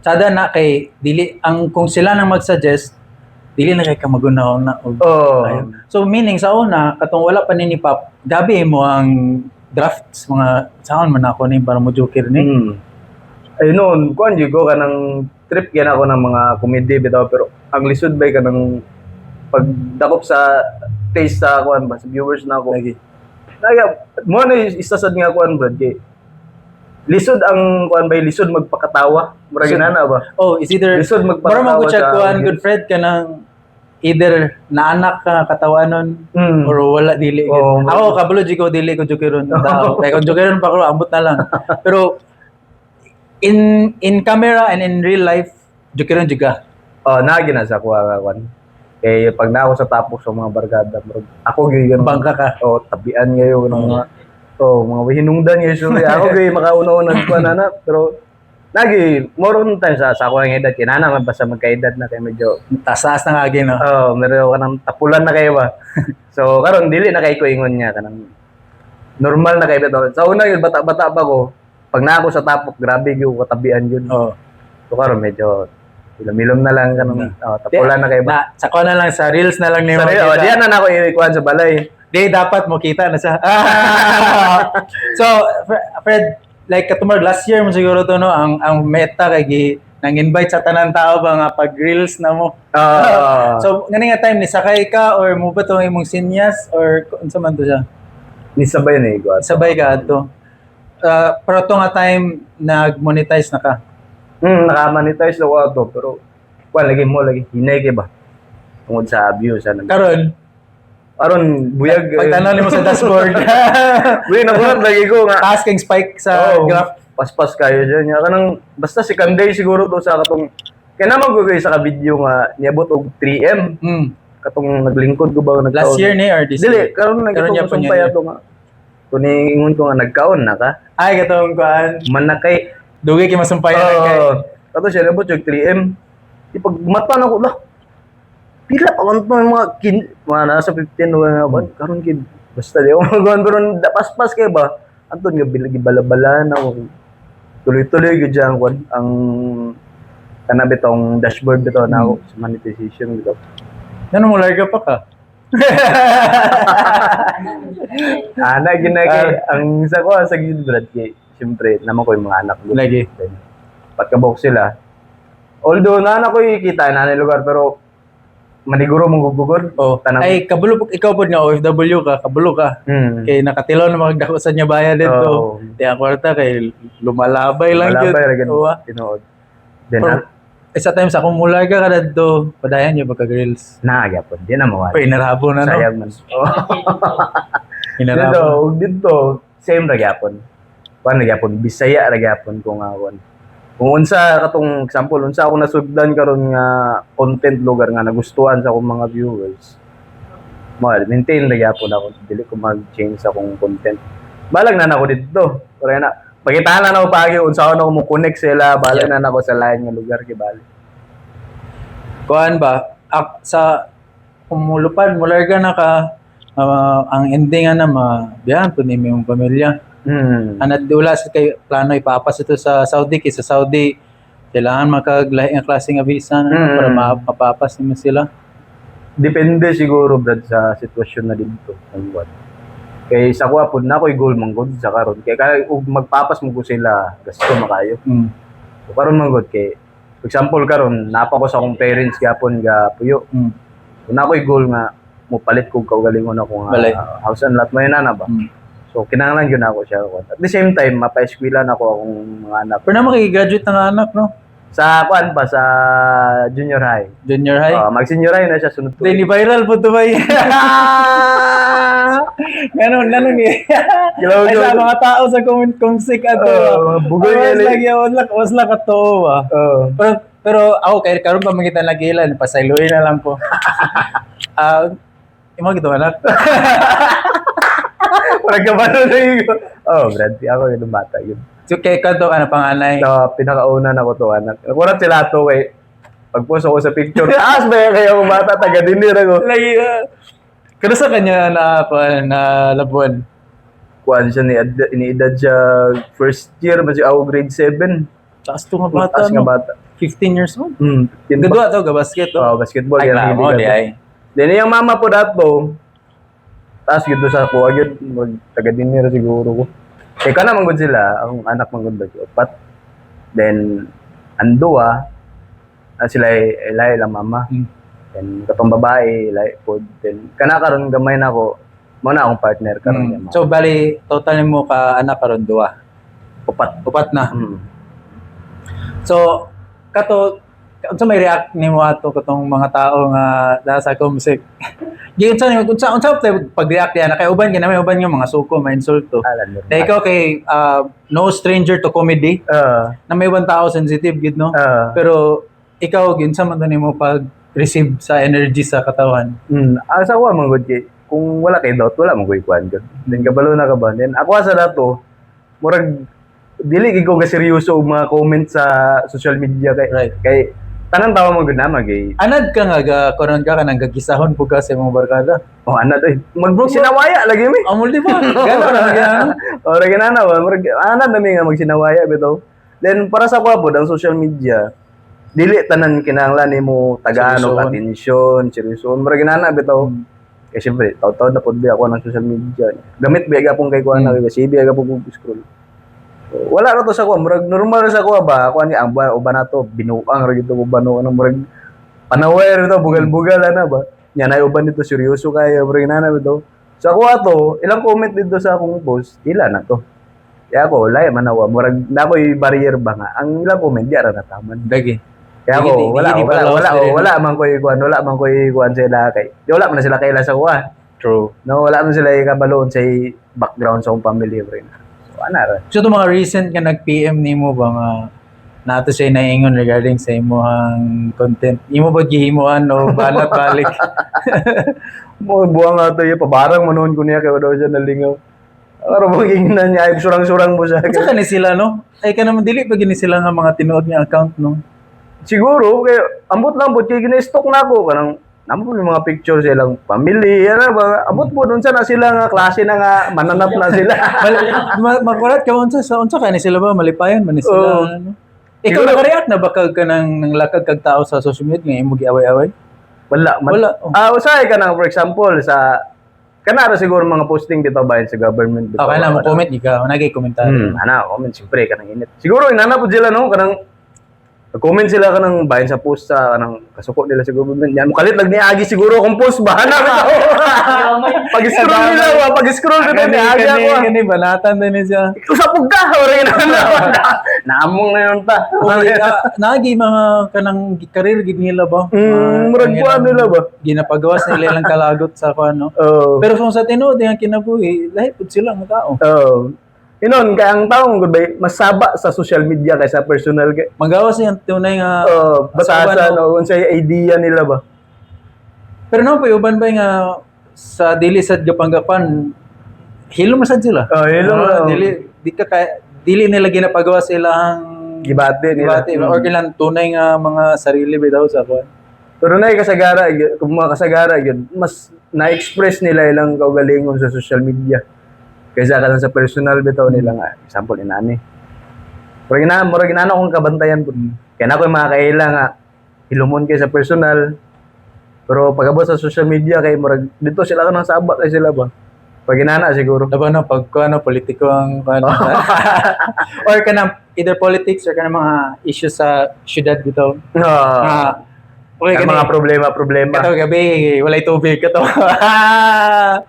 Speaker 1: Sada na kay dili ang kung sila nang mag-suggest dili na kay ka magunaw na og
Speaker 2: Oh.
Speaker 1: ayo. So meaning sa una katong wala pa ni Pap, gabi mo ang drafts mga saan man ako ni para mo joker ni.
Speaker 2: Ay noon, kuan jud ko kanang trip yan ako ng mga comedy bitaw, pero ang lisod bay kanang pagdakop sa taste sa kuan ba sa viewers na ako.
Speaker 1: Lagi.
Speaker 2: Naga mo na yung isa sad nga kuan, brad, kay lisod ang kuan bay, lisod magpakatawa. Murag
Speaker 1: Lisod.
Speaker 2: inana ba?
Speaker 1: Oh, is either
Speaker 2: Lisod
Speaker 1: Mura
Speaker 2: magpakatawa
Speaker 1: man ko siya
Speaker 2: sa
Speaker 1: kuan
Speaker 2: audience.
Speaker 1: good friend ka ng either naanak ka nga katawanon or wala, dili gyud.
Speaker 2: Oo.
Speaker 1: Ako kabalo jud ko dili ko jokeron tao. Kay kung jokeron pa ko, ambot na lang. Pero in camera and in real life, jokeron jud ka.
Speaker 2: Oh, naagi na sa kuha nga kuan. Kay pag na ako sa tapos sa mga barkada, murag ako gyud ganun.
Speaker 1: Bangka ka.
Speaker 2: Oh, tabian ngayon ng mga, oh, mga hinungdan ngayon sorry. Ako gyud makauna-una kuan ana, pero nagi more on time sa ako ang edad kinana man basta magkaedad na kay medyo
Speaker 1: Tasaas na nga agi, no.
Speaker 2: Oh, meron ka ng tapulan na kayo ba. So karon dili na kay ko ingon niya kanang normal na kayo bitaw. Sa una yun bata-bata pa ko. Pag na ako sa tapok, grabe gyud ko katabian yun.
Speaker 1: Oh.
Speaker 2: So karon medyo ilom-ilom na lang kanang, oh, tapulan na kayo ba.
Speaker 1: Na, sa kuan na lang, sa reels na lang nimo.
Speaker 2: Sorry, oh, diyan na na ako i-kuan sa balay.
Speaker 1: Di dapat mo kita na siya. So Fred, like katumar last year mo siguro to, no, ang Meta kay gi nang invite sa tanan tao ba nga pag reels na mo.
Speaker 2: Ah.
Speaker 1: So ngani nga time ni sakay ka or mo ba tong imong sinyas or unsa man to siya?
Speaker 2: Ni sabay na igwa.
Speaker 1: Sabay ka adto. Pero to nga time nag-monetize na ka.
Speaker 2: Naka-monetize na ko ato, pero kuan lagi mo lagi hinay kay ba. Tungod sa views ano.
Speaker 1: Karon,
Speaker 2: Aron buyag.
Speaker 1: pagtanaw nimo sa dashboard,
Speaker 2: Uy, nakurat lagi ko nga.
Speaker 1: taas kang spike sa
Speaker 2: Oo,
Speaker 1: graph.
Speaker 2: Paspas kayo dyan. Nga kanang basta si Kanday siguro to sa katong kaya naman ko sa ka video nga niabot og 3M katong naglingkod ko ba nagkaon.
Speaker 1: Last year ni or this
Speaker 2: Dili,
Speaker 1: year?
Speaker 2: karon nang
Speaker 1: Karon
Speaker 2: katong
Speaker 1: niya po
Speaker 2: sumpay
Speaker 1: niya.
Speaker 2: ato nga. Kuni ingon ko nga nagkaon na ka.
Speaker 1: Ay, katong kuan.
Speaker 2: Manakay.
Speaker 1: Dugay kay masumpayan na kay.
Speaker 2: Oo. Kato siya niabot og 3M. Di pag mata na ko lah. Pila pa man to yung mga mga nasa 15 o nga ba karon kid basta di ako magawan, pero paspas kay ba anton nga bilag balabala na ako, tuloy-tuloy gyud siya ang kwan ang kana bitong dashboard bitaw na ako sa monetization bitaw.
Speaker 1: Ano mo larga pa ka?
Speaker 2: Ana ginagay ang sa ko sa gid, brad, kay siyempre naman ko yung mga anak ko.
Speaker 1: Lagi.
Speaker 2: Then, pagkabok sila, although na ko kita na na lugar, pero maniguro mong gugugod.
Speaker 1: Oh,
Speaker 2: Tanang-
Speaker 1: ay kabalo ikaw pod nga OFW ka, kabalo ka. Kay nakatilaw na magdako sa niya bayad dito.
Speaker 2: Oo.
Speaker 1: Di ang kwarta kay lumalabay lang gyud.
Speaker 2: Malabay ra gid
Speaker 1: Oo, ah.
Speaker 2: tinuod. Then
Speaker 1: Pero, isa times akong mula ka kadto, padayon niyo pagka grills.
Speaker 2: na gyapon di na mawala.
Speaker 1: Pa inarabo na, no.
Speaker 2: Sayang man. Oh. Dito,
Speaker 1: Inarabo.
Speaker 2: ug dito same ra gyapon. Kuan ra gyapon, Bisaya ra gyapon ko nga kuan. Kung unsa katong example, unsa ako nasugdan karon nga content lugar nga nagustuhan sa akong mga viewers. Mal, maintain ra gyapon ako, dili ko mag-change sa akong content. Balag na nako dito. Pero na pagitaan na nako paagi unsa ako mo connect sila, balag na nako sa lain nga lugar kay bali.
Speaker 1: Kuan ba ak, sa kumulupad mularga na ka, ang ending nga na mabiyahan po ni imong pamilya. Anad wala sa kay plano ipapas ito sa Saudi kay sa Saudi kailangan makaglahi ang klase nga visa na para mapapas nimo sila.
Speaker 2: Depende siguro, brad, sa sitwasyon na dito ang buwan. Kay sa kuha pud na ako'y goal man gud sa karon. Kay kay ug magpapas mo ko sila gasto makayo. So karon man gud kay for example karon napa ko sa akong parents gyapon ga puyo. So na ako'y goal nga mopalit kog kaugalingon ako nga
Speaker 1: Balay.
Speaker 2: House and lot may nana ba. So kinahanglan gyud na ako siya. At the same time mapa-eskwela na ako akong mga anak.
Speaker 1: Pero na makigraduate na nga anak, no?
Speaker 2: Sa kuan pa sa junior high.
Speaker 1: Junior high.
Speaker 2: Mag senior high na siya sunod
Speaker 1: Then
Speaker 2: tuig.
Speaker 1: viral po to ba? Ganun, ganun eh.
Speaker 2: Grabe,
Speaker 1: Ay, sa
Speaker 2: grabe.
Speaker 1: mga tao sa comment kumsik ato.
Speaker 2: Oo, mga bugoy
Speaker 1: Was
Speaker 2: yan eh.
Speaker 1: lagi, was lang katuo ba.
Speaker 2: Oo.
Speaker 1: Pero ako kay karon pa makita nagilan, pasayloy na lang ko. Ah, imo gito anak.
Speaker 2: Parang kabalo na yun. Oh, Brad, ako yung bata yun.
Speaker 1: So kay kadto ka na panganay.
Speaker 2: So, pinakauna na ko to, anak. Nakurat sila to, kay pagpost ako sa picture, taas ba yan kayo bata, taga dinir ako.
Speaker 1: Lagi pero sa kanya na pa na Labuan.
Speaker 2: Kuan siya, ni iniedad siya first year, ba siya ako grade 7.
Speaker 1: Taas to nga bata.
Speaker 2: Taas nga
Speaker 1: No?
Speaker 2: bata.
Speaker 1: 15 years old.
Speaker 2: 15 pa.
Speaker 1: Gadwa to, ga basket to.
Speaker 2: Oh, basketball.
Speaker 1: Ay,
Speaker 2: Yan ang
Speaker 1: klamo,
Speaker 2: hilig
Speaker 1: di
Speaker 2: ato.
Speaker 1: ay.
Speaker 2: Then, yung mama po dato, Taas gyud sa kuha gyud, mag taga dinhi ra siguro ko. Kay kana man gud sila, ang anak man gud ba upat. Then ang duwa, sila ay lahi lang mama. Then katong babae lahi pod. Then kana karon gamay na ako, mao na akong partner karon niya.
Speaker 1: So bali total mo ka anak karon duha?
Speaker 2: Upat.
Speaker 1: Upat na. So kato, unsa may react nimo ato katong mga tao nga nasa comsec? Gi unsa nimo, unsa tayo pag-react diyan kay uban gyud na may uban nga mga suko, may insulto.
Speaker 2: Alam mo.
Speaker 1: Na ikaw kay no stranger to comedy, na may ibang tao sensitive gid, no? Pero ikaw, ginsa man to nimo pag receive sa energy sa katawan?
Speaker 2: Ang sa kuha man gud kay kung wala kay doubt, wala man koy kuan gud. Then kabalo na ka ba? Then ako sa dato, murag dili gid ko ga seryoso og mga comment sa social media kay kay tanan tawo man gud na magay.
Speaker 1: Anad ka nga ga karon ka kanang gagisahon pud ka sa imong barkada.
Speaker 2: Oh, anad oy. Mag sinawaya lagi mi.
Speaker 1: Amol di ba? Gano ra gano.
Speaker 2: Oh, ra ginana ba? Murag anad na mi nga magsinawaya bitaw. Then para sa kuha pod ang social media, dili tanan kinahanglan nimo tagaan og
Speaker 1: Seryosohon.
Speaker 2: atensyon, seryosohon. Murag ginana bitaw. Kaya syempre, taw-taw na pod ba ako ng social media. Gamit ba gapon kay kuan na kay CB gapon kog scroll. So, wala ra to sa kuha, murag normal ra sa kuha ba? Kuan ni ang uban na to, binuang ra gito uban no anong murag panaway ra to, bugal-bugal ana ba. Nya nay uban dito seryoso kayo, murag inana bitaw. Sa kuha to, ilang comment dito sa akong post, ila na to. Kaya ako, wala man awa. Murag na ako'y barrier ba nga. Ang ilang comment, di ara nataman.
Speaker 1: Dagi.
Speaker 2: Kaya ako, wala,
Speaker 1: Di
Speaker 2: wala,
Speaker 1: follows
Speaker 2: wala,
Speaker 1: diri, no?
Speaker 2: wala man ko'y kuan, wala man ko'y kuan sila kay. Di wala man na sila kaila sa kuha.
Speaker 1: True.
Speaker 2: No, wala man sila ikabaloon sa background sa akong pamilya pre. So, ana ra.
Speaker 1: So itong mga recent nga nag-PM nimo ba nga nato siya naingon regarding sa imong content. Imo ba gihimuan o banat balik?
Speaker 2: Mo buwang nga to, pabarang man noon ko niya kay wala siya nalingaw. Pero maging na niya, ay surang-surang mo siya.
Speaker 1: Unsa kani sila, no? Ay kanang dili pa gini sila nga mga tinuod nga account, no?
Speaker 2: Siguro kay ambot lang pud kay gina-stalk na ako kanang namo po yung mga picture sa ilang pamilya, ano ba? Ambot po unsa na sila nga klase na nga mananap na sila.
Speaker 1: Makurat ka unsa sa unsa kani sila ba malipayon man ni sila,
Speaker 2: Oo.
Speaker 1: ano? Ikaw,
Speaker 2: Siguro-
Speaker 1: naka-react na ba kag kanang nang lakag kag tao sa social media nga imo giaway-away?
Speaker 2: Wala man.
Speaker 1: Wala. Oh.
Speaker 2: Ah, usahay ka nang for example sa kanara siguro mga posting dito bayan sa government dito.
Speaker 1: Okay lang mo comment ikaw, nagay komentaryo.
Speaker 2: Ana, comment siyempre kanang init. Siguro inana po sila no kanang comment sila kanang bayan sa post sa kanang kasuko nila sa government. Yan mo kalit lag niagi siguro akong post ba na bitaw. Pag scroll nila ba, pag scroll bitaw
Speaker 1: Kani
Speaker 2: niagi
Speaker 1: kani
Speaker 2: ako. Ah.
Speaker 1: kani banatan din ni siya.
Speaker 2: Usapog ka, ora inana. Namong na yun ta.
Speaker 1: Okay, nagi mga kanang career gid nila ba?
Speaker 2: Murag
Speaker 1: Mga
Speaker 2: kuan nila ba?
Speaker 1: Ginapagawas nila ilang kalagot sa kuan, no?
Speaker 2: Oh.
Speaker 1: Pero kung sa tinuod ang kinabuhi, lahi pud sila mga tao.
Speaker 2: Oh. Inon, kaya ang taong good bay, masaba sa social media kaysa personal kay.
Speaker 1: Magawas yung tunay nga
Speaker 2: Oh,
Speaker 1: Asawa,
Speaker 2: batasan o unsay idea nila ba?
Speaker 1: Pero no, pa uban ba nga sa dili sad gapanggapan hilom sad sila.
Speaker 2: Oh, hilom
Speaker 1: Ah,
Speaker 2: lang.
Speaker 1: dili di ka kaya, dili nila ginapagawa sila ang
Speaker 2: Gibate nila.
Speaker 1: debate or ilang tunay nga mga sarili bitaw sa kuan.
Speaker 2: Pero na kasagara, gyud, kung mga kasagara gyud, mas na-express nila ilang kaugalingon sa social media kaysa ka sa personal bitaw nila nga example inani. Pero ina murag inana akong kabantayan pud. Kaya na ko yung mga kaila nga hilumon kay sa personal. Pero pag-abot sa social media kay murag dito sila kanang saba kay sila ba. Pag inana siguro.
Speaker 1: Laban no pag kuan no politiko ang kuan or kanang either politics or kanang mga issues sa syudad bitaw.
Speaker 2: Ah,
Speaker 1: Ah, okay
Speaker 2: ang
Speaker 1: kani
Speaker 2: mga problema problema.
Speaker 1: kato gabi walay tubig kato.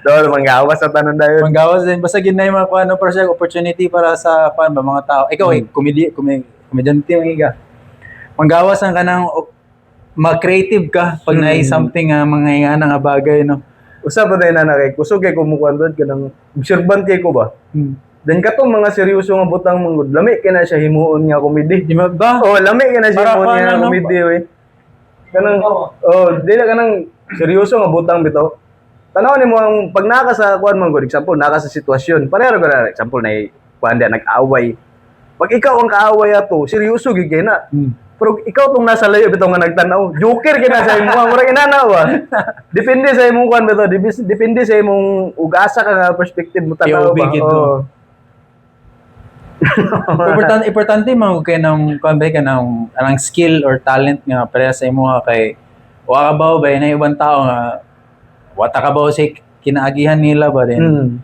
Speaker 2: Doon manggawas sa tanan dayon.
Speaker 1: Manggawas din basta gid na yung mga kuan no, para siya opportunity para sa kuan ba mga tao. Ikaw eh comedy komedyante man ka. Manggawas ang kanang ma-creative ka pag naay something nga mga ingana nga bagay, no.
Speaker 2: Usa pa tayo na kay kusog kay kumukuan doon kanang observant kay ko ba. Then katong mga seryoso nga butang manggod, lami kay na siya himuon nga comedy.
Speaker 1: Di ba ba?
Speaker 2: Oh, lami kay na siya
Speaker 1: Para
Speaker 2: himuon
Speaker 1: kuan
Speaker 2: nga
Speaker 1: ano,
Speaker 2: comedy we. Kanang oh, dili kanang seryoso nga butang bitaw. Tanaw nimo ang pag naka sa kuan manggod, example naka sa sitwasyon. Pareho ra example na kuan dia nag-away. Pag ikaw ang kaaway ato, seryoso gid kay na. Pero ikaw tong nasa layo bitaw nga nagtan-aw, joker kay na sa imo, murag inana ba. Depende sa imong kuan bitaw, depende sa imong ugasa ka nga perspective mo tanaw
Speaker 1: POV
Speaker 2: ba.
Speaker 1: gid to.
Speaker 2: Oo.
Speaker 1: Importante importante man kay ng kuan ba ka ng anang skill or talent nga pareha sa imo ha, kay wa ka ba na ibang tao nga wa ta ka ba sa kinaagihan nila ba din.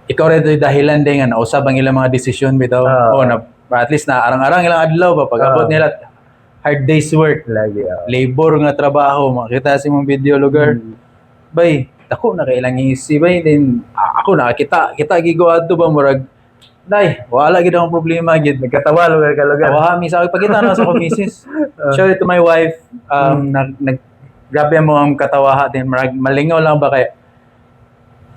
Speaker 1: Ikaw rin ito'y dahilan din nga nausab ang ilang mga desisyon bitaw.
Speaker 2: Ah.
Speaker 1: O na at least na arang-arang ilang adlaw ba pag-abot nila, hard day's work,
Speaker 2: Lagi.
Speaker 1: Labor nga trabaho, makita sa imong video lugar. Bay, dako na kay ilang ngisi bay, then ako nakakita, kita gigo adto ba, murag day, wala gid akong problema gid.
Speaker 2: Nagkatawa lugar ka lugar.
Speaker 1: Tawa mi sa pagkita na sa akong misis. Shout out to my wife. Nag grabe mo ang katawaha din. Murag malingaw lang ba kay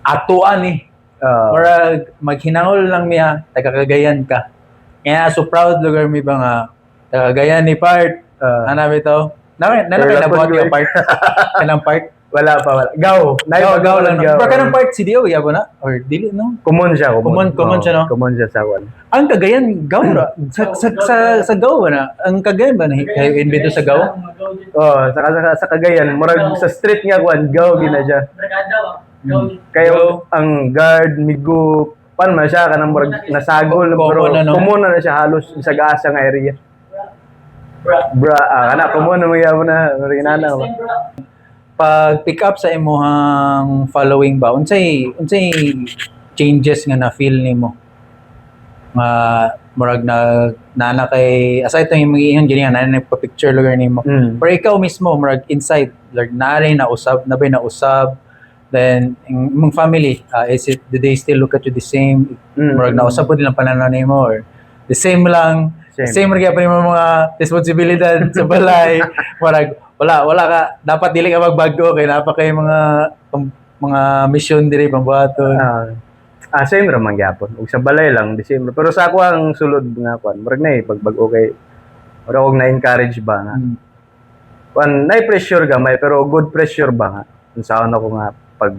Speaker 1: atuan eh. Murag maghinangol lang miya, taga Cagayan ka. Kaya so proud lugar mi ba nga taga Cagayan ni part. Ana bitaw. Na na kay
Speaker 2: Pero
Speaker 1: nabuhat
Speaker 2: lapon
Speaker 1: yung part. Kanang part.
Speaker 2: Wala pa, wala. Gaw. Nay,
Speaker 1: Gaw, gaw lang.
Speaker 2: Gaw.
Speaker 1: Pero kanang part CDO gyapon na or dili, no?
Speaker 2: Common siya, common.
Speaker 1: Common
Speaker 2: Oo,
Speaker 1: siya, no?
Speaker 2: Common siya sa kwan.
Speaker 1: Ang Cagayan gaw ra. Sa gaw ba na? Ang Cagayan ba na invento sa gaw?
Speaker 2: Oh, sa Cagayan, murag sa street nga kwan, gaw gina siya.
Speaker 3: Brigada ba? Gaw.
Speaker 2: Kaya
Speaker 1: Gaw.
Speaker 2: ang guard, migo, pan man siya kanang murag nasagol
Speaker 1: Common
Speaker 2: pero
Speaker 1: na, no?
Speaker 2: common na siya halos bisag asa nga area.
Speaker 3: Bra.
Speaker 2: Bra, kana common na magyapon na, murag inana ba.
Speaker 3: Bra.
Speaker 1: Pag pick up sa imuhang following ba, unsay changes nga na feel nimo nga murag na nana kay aside tong imong iyon gini nga nana nagpa-picture lugar nimo, pero ikaw mismo murag inside like na rin na usab na ba na usab, then ang imong family, is it, do they still look at you the same? Murag nausab po nilang pananaw nimo or the same lang?
Speaker 2: Same.
Speaker 1: Same ra gyapon imong mga responsibilidad sa balay? Murag wala ka dapat dili ka magbago kay naa pa kay mga mission diri pambuhaton.
Speaker 2: Same ra man gyapon. Ug sa balay lang, the same. Pero sa ako ang sulod nga kwan, murag na eh, pagbag-o kay murag og na-encourage ba nga. Kwan, na pressure gamay pero good pressure ba nga. Unsaon ako nga pag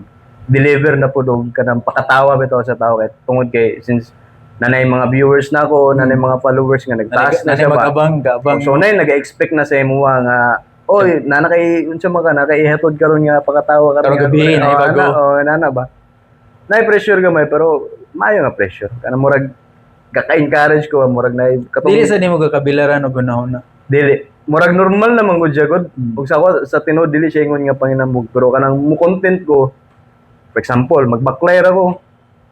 Speaker 2: deliver na pud og kanang pakatawa bitaw sa tao kay tungod kay since nanay mga viewers na ako, nanay mga followers nga nagtaas na
Speaker 1: Nanay
Speaker 2: siya ba.
Speaker 1: mag-abang gaabang.
Speaker 2: So nay nag-expect na sa imuha nga oy, nana kay unsa man ka na kay ihatod karon nga pakatawa karon.
Speaker 1: Karong gabi,
Speaker 2: Oh,
Speaker 1: naay bago.
Speaker 2: ana, oh, nana ba. Nay pressure gamay pero maayo nga pressure. Kana murag kaka-encourage ko murag nay katong
Speaker 1: Dili sa nimo gakabilaran og gunahon na?
Speaker 2: Dili. Murag normal naman gud siya gud. Ug sa ako sa tinuod dili siya ingon nga panginambog pero kanang mo content ko, for example, magbaklay ra ko.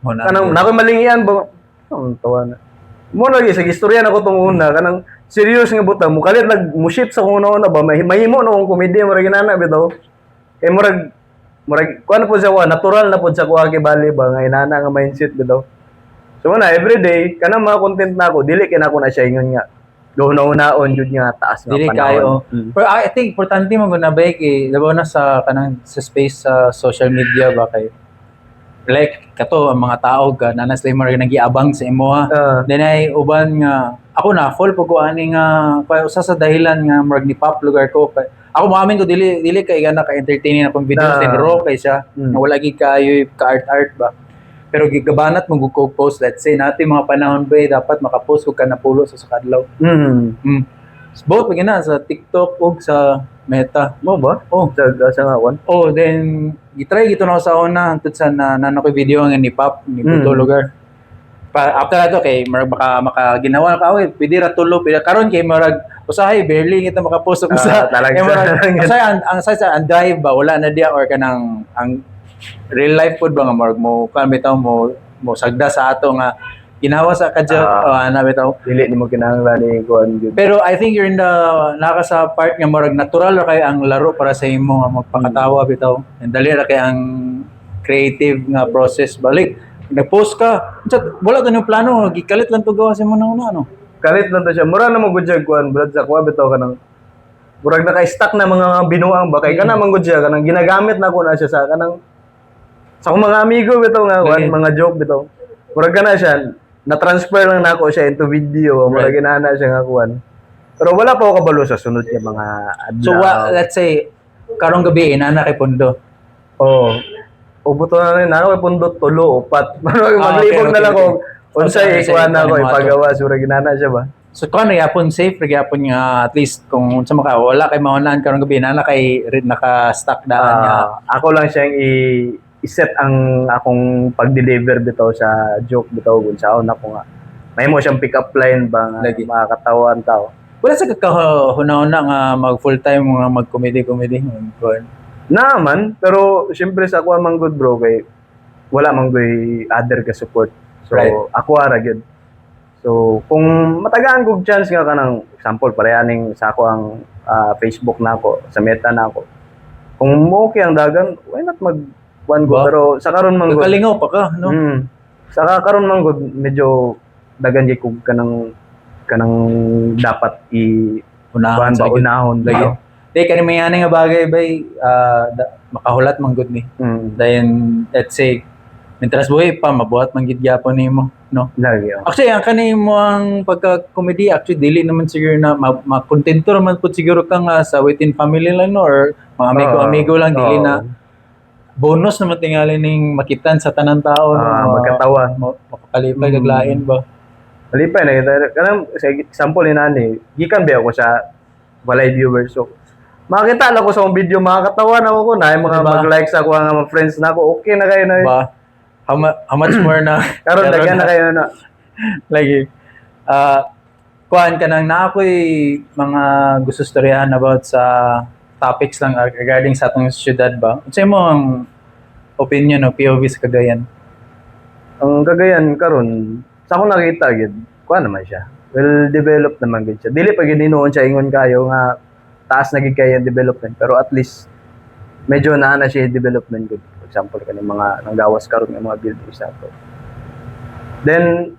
Speaker 1: Mo na.
Speaker 2: Kanang na ako'y malingian ba. Ang tawa na. Mo lagi sa istorya na ko tong una kanang serious nga buta mo kalit nag mo shit sa kung una ba may mahimo na akong komedya murag inana bitaw. Kay murag kuan po siya wa natural na pod sa kuha kay bali ba nga inana nga mindset bitaw. So na everyday kanang mga content na ako dili kay nako na siya ingon nga gahuna-hunaon jud nga taas nga
Speaker 1: Dili
Speaker 2: panahon.
Speaker 1: kayo. Pero I think importante mo na ba kay labaw na sa kanang sa space sa social media ba, kay like kato ang mga tao ga nanas lang mga nagiabang sa imoha. Then ay uban nga ako na fall po ko ani nga pa usa sa dahilan nga murag ni pop lugar ko kay ako maamin ko dili kay gana ka entertaining akong videos din raw kay siya nga wala gid kayo ka art art ba, pero gigabanat mo gud ko post. Let's say natin mga panahon ba eh, dapat makapost ko ka napulo sa kadlaw. Both pag na sa TikTok ug sa Meta.
Speaker 2: Mo ba?
Speaker 1: Oh.
Speaker 2: Sa nga kwan.
Speaker 1: Oh, then gitry gito na ako sa una hantod sa na nano ko video nga ni Pop ni Buto lugar. Pa after ato kay murag baka makaginawa ka, oy, pwede ra tulo pwede karon kay murag usahay barely kita makapost og usa.
Speaker 2: Talaga.
Speaker 1: Kay murag usahay ang size ang drive ba wala na diya or kanang ang real life pod ba nga murag mo kan bitaw mo sagda sa ato nga ginawa sa kadyo oh, ana bitaw.
Speaker 2: Dili nimo kinahanglan ni kuan jud.
Speaker 1: Pero I think you're in the naka sa part nga murag natural ra kay ang laro para sa imo nga magpakatawa bitaw. And dali ra kay ang creative nga process balik. Nag-post ka, unsa wala to yung plano, gikalit lang to gawa sa imo na una ano.
Speaker 2: Kalit lang to siya. Mura na mo gud siya kuan brad sa kuha bitaw kanang murag naka-stuck na mga binuang ba kay kana man gud siya kanang ginagamit na ko na siya sa kanang sa akong mga amigo bitaw nga kuan mga joke bitaw. Murag kana siya na-transfer lang nako siya into video, murag ginana siya nga kuan. Pero wala pa ako kabalo sa sunod nga mga adlaw.
Speaker 1: So let's say karong gabi inana kay Pondo.
Speaker 2: Oh. Ubuto na rin ako pundot tulo upat.
Speaker 1: Ah,
Speaker 2: Maglibog na lang ko. Unsay
Speaker 1: Okay,
Speaker 2: ikuan na ako
Speaker 1: ikuan mo ato.
Speaker 2: ipagawa sura ginana siya ba.
Speaker 1: So kung ano yapon safe ra gyapon nga at least kung unsa maka wala kay mahunan karong gabi inana kay naka-stock daan nga.
Speaker 2: Ako lang siyang i-set ang akong pag-deliver bitaw sa joke bitaw kung saon ako nga. May mo siyang pick up line ba nga
Speaker 1: Lagi.
Speaker 2: makakatawa ang tao.
Speaker 1: Wala sa kakahuna-huna nga mag full time nga mag comedy comedy.
Speaker 2: Naman, pero siyempre sa ako man good, bro, kay wala man goy other ka support. So ako ara gyud. So kung matagaan kog chance nga kanang example pareha ning sa ako ang Facebook nako, sa Meta nako. Kung mo okay ang dagan, why not mag one go?
Speaker 1: Ba?
Speaker 2: Pero sa karon man gud.
Speaker 1: Kalingaw pa ka, no?
Speaker 2: Sa karon man gud medyo dagan gyud kog kanang kanang dapat i
Speaker 1: Unahan
Speaker 2: kuan
Speaker 1: sa
Speaker 2: ba
Speaker 1: lagi.
Speaker 2: unahon
Speaker 1: Lagi.
Speaker 2: ba.
Speaker 1: Di kani may ani nga bagay bay makahulat man gud ni. Dayon, let's say mintras buhi pa mabuhat man gid gyapon nimo, no?
Speaker 2: Lagi. Oh.
Speaker 1: Actually, ang kani mo ang pagka-comedy, actually dili naman siguro na makontento naman pud siguro ka nga sa within family lang, no, or mga amigo-amigo lang, dili na bonus naman tingali ning makitan sa tanan tao, no?
Speaker 2: Magkatawa.
Speaker 1: Makakalipay kag lain ba.
Speaker 2: Malipay na kita. Kanang sa example ni nani, gikan ba ako sa walay viewers. So, makita lang ko sa akong video, makakatawa na ako na, yung mga
Speaker 1: Diba?
Speaker 2: mag-like sa ako nga mga friends na ako, okay na kayo na.
Speaker 1: Ba how much more na
Speaker 2: Karon daghan na kayo na.
Speaker 1: Lagi. Kuan ka nang na ako'y mga gusto storyahan about sa topics lang regarding sa atong syudad ba? Unsa mo ang opinion o POV sa Cagayan?
Speaker 2: Ang Cagayan karon, sa akong nakita gid, kuan naman siya. Well developed naman gid siya. Dili pa gid hinuon siya ingon kayo nga taas na gid kayo ang development, pero at least medyo naa na siya development gud. For example, kaning mga nanggawas karon nga mga buildings ato. Then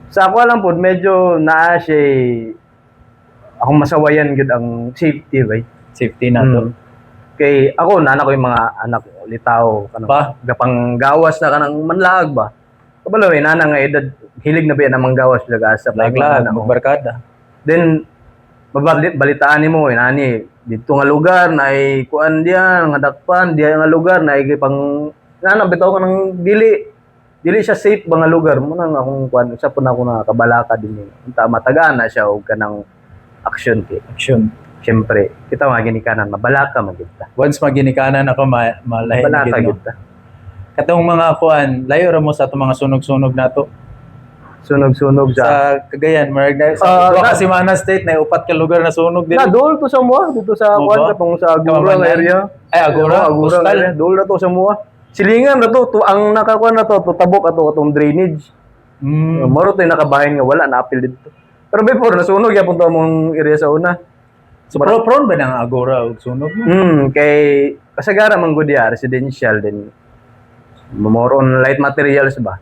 Speaker 2: sa ako lang pod medyo naa siya akong masawayan gid ang safety bay.
Speaker 1: Safety na to.
Speaker 2: Kay ako nana ko yung mga anak ko litaw kanang
Speaker 1: Ba?
Speaker 2: gapang gawas na kanang manlaag ba. Kabalo eh nana nga edad hilig na ba yan ang manggawas bilag asa
Speaker 1: Laglag,
Speaker 2: Nana ko.
Speaker 1: magbarkada.
Speaker 2: Then balitaan nimo eh nani didto nga lugar na ay kuan diyan nga dakpan diya nga lugar na ay pang nana bitaw kanang dili dili siya safe ba nga lugar mo nang akong kuan isa po na ako nakabalaka din eh. Unta matagaan na siya og kanang action kay
Speaker 1: Action.
Speaker 2: siyempre kita mga ginikanan mabalaka man gid ta.
Speaker 1: Once maginikanan ako, malahi na
Speaker 2: Balaka
Speaker 1: gid, no?
Speaker 2: gid ta.
Speaker 1: Katong mga kuan, layo ra mo sa atong mga sunog-sunog nato.
Speaker 2: Sunog-sunog sa
Speaker 1: Sa Cagayan, marag na sa duha ka semana state na upat ka lugar na sunog
Speaker 2: Na
Speaker 1: dili.
Speaker 2: dool to sa mua dito sa
Speaker 1: Mo
Speaker 2: kuan
Speaker 1: ba?
Speaker 2: katong sa Agura nga
Speaker 1: Kamamandan?
Speaker 2: area.
Speaker 1: Ay, Agura,
Speaker 2: Oo, Agura
Speaker 1: coastal.
Speaker 2: area. Dool na to sa mua. Silingan na to, to ang nakakuan na to, to tabok ato katong drainage. Moro to yung nakabahin nga wala na apil dito. Pero before nasunog yapon to among area sa una.
Speaker 1: So prone ba ng Agora og sunog mo?
Speaker 2: Kay kasagara man gud diya residential din. More on light materials ba.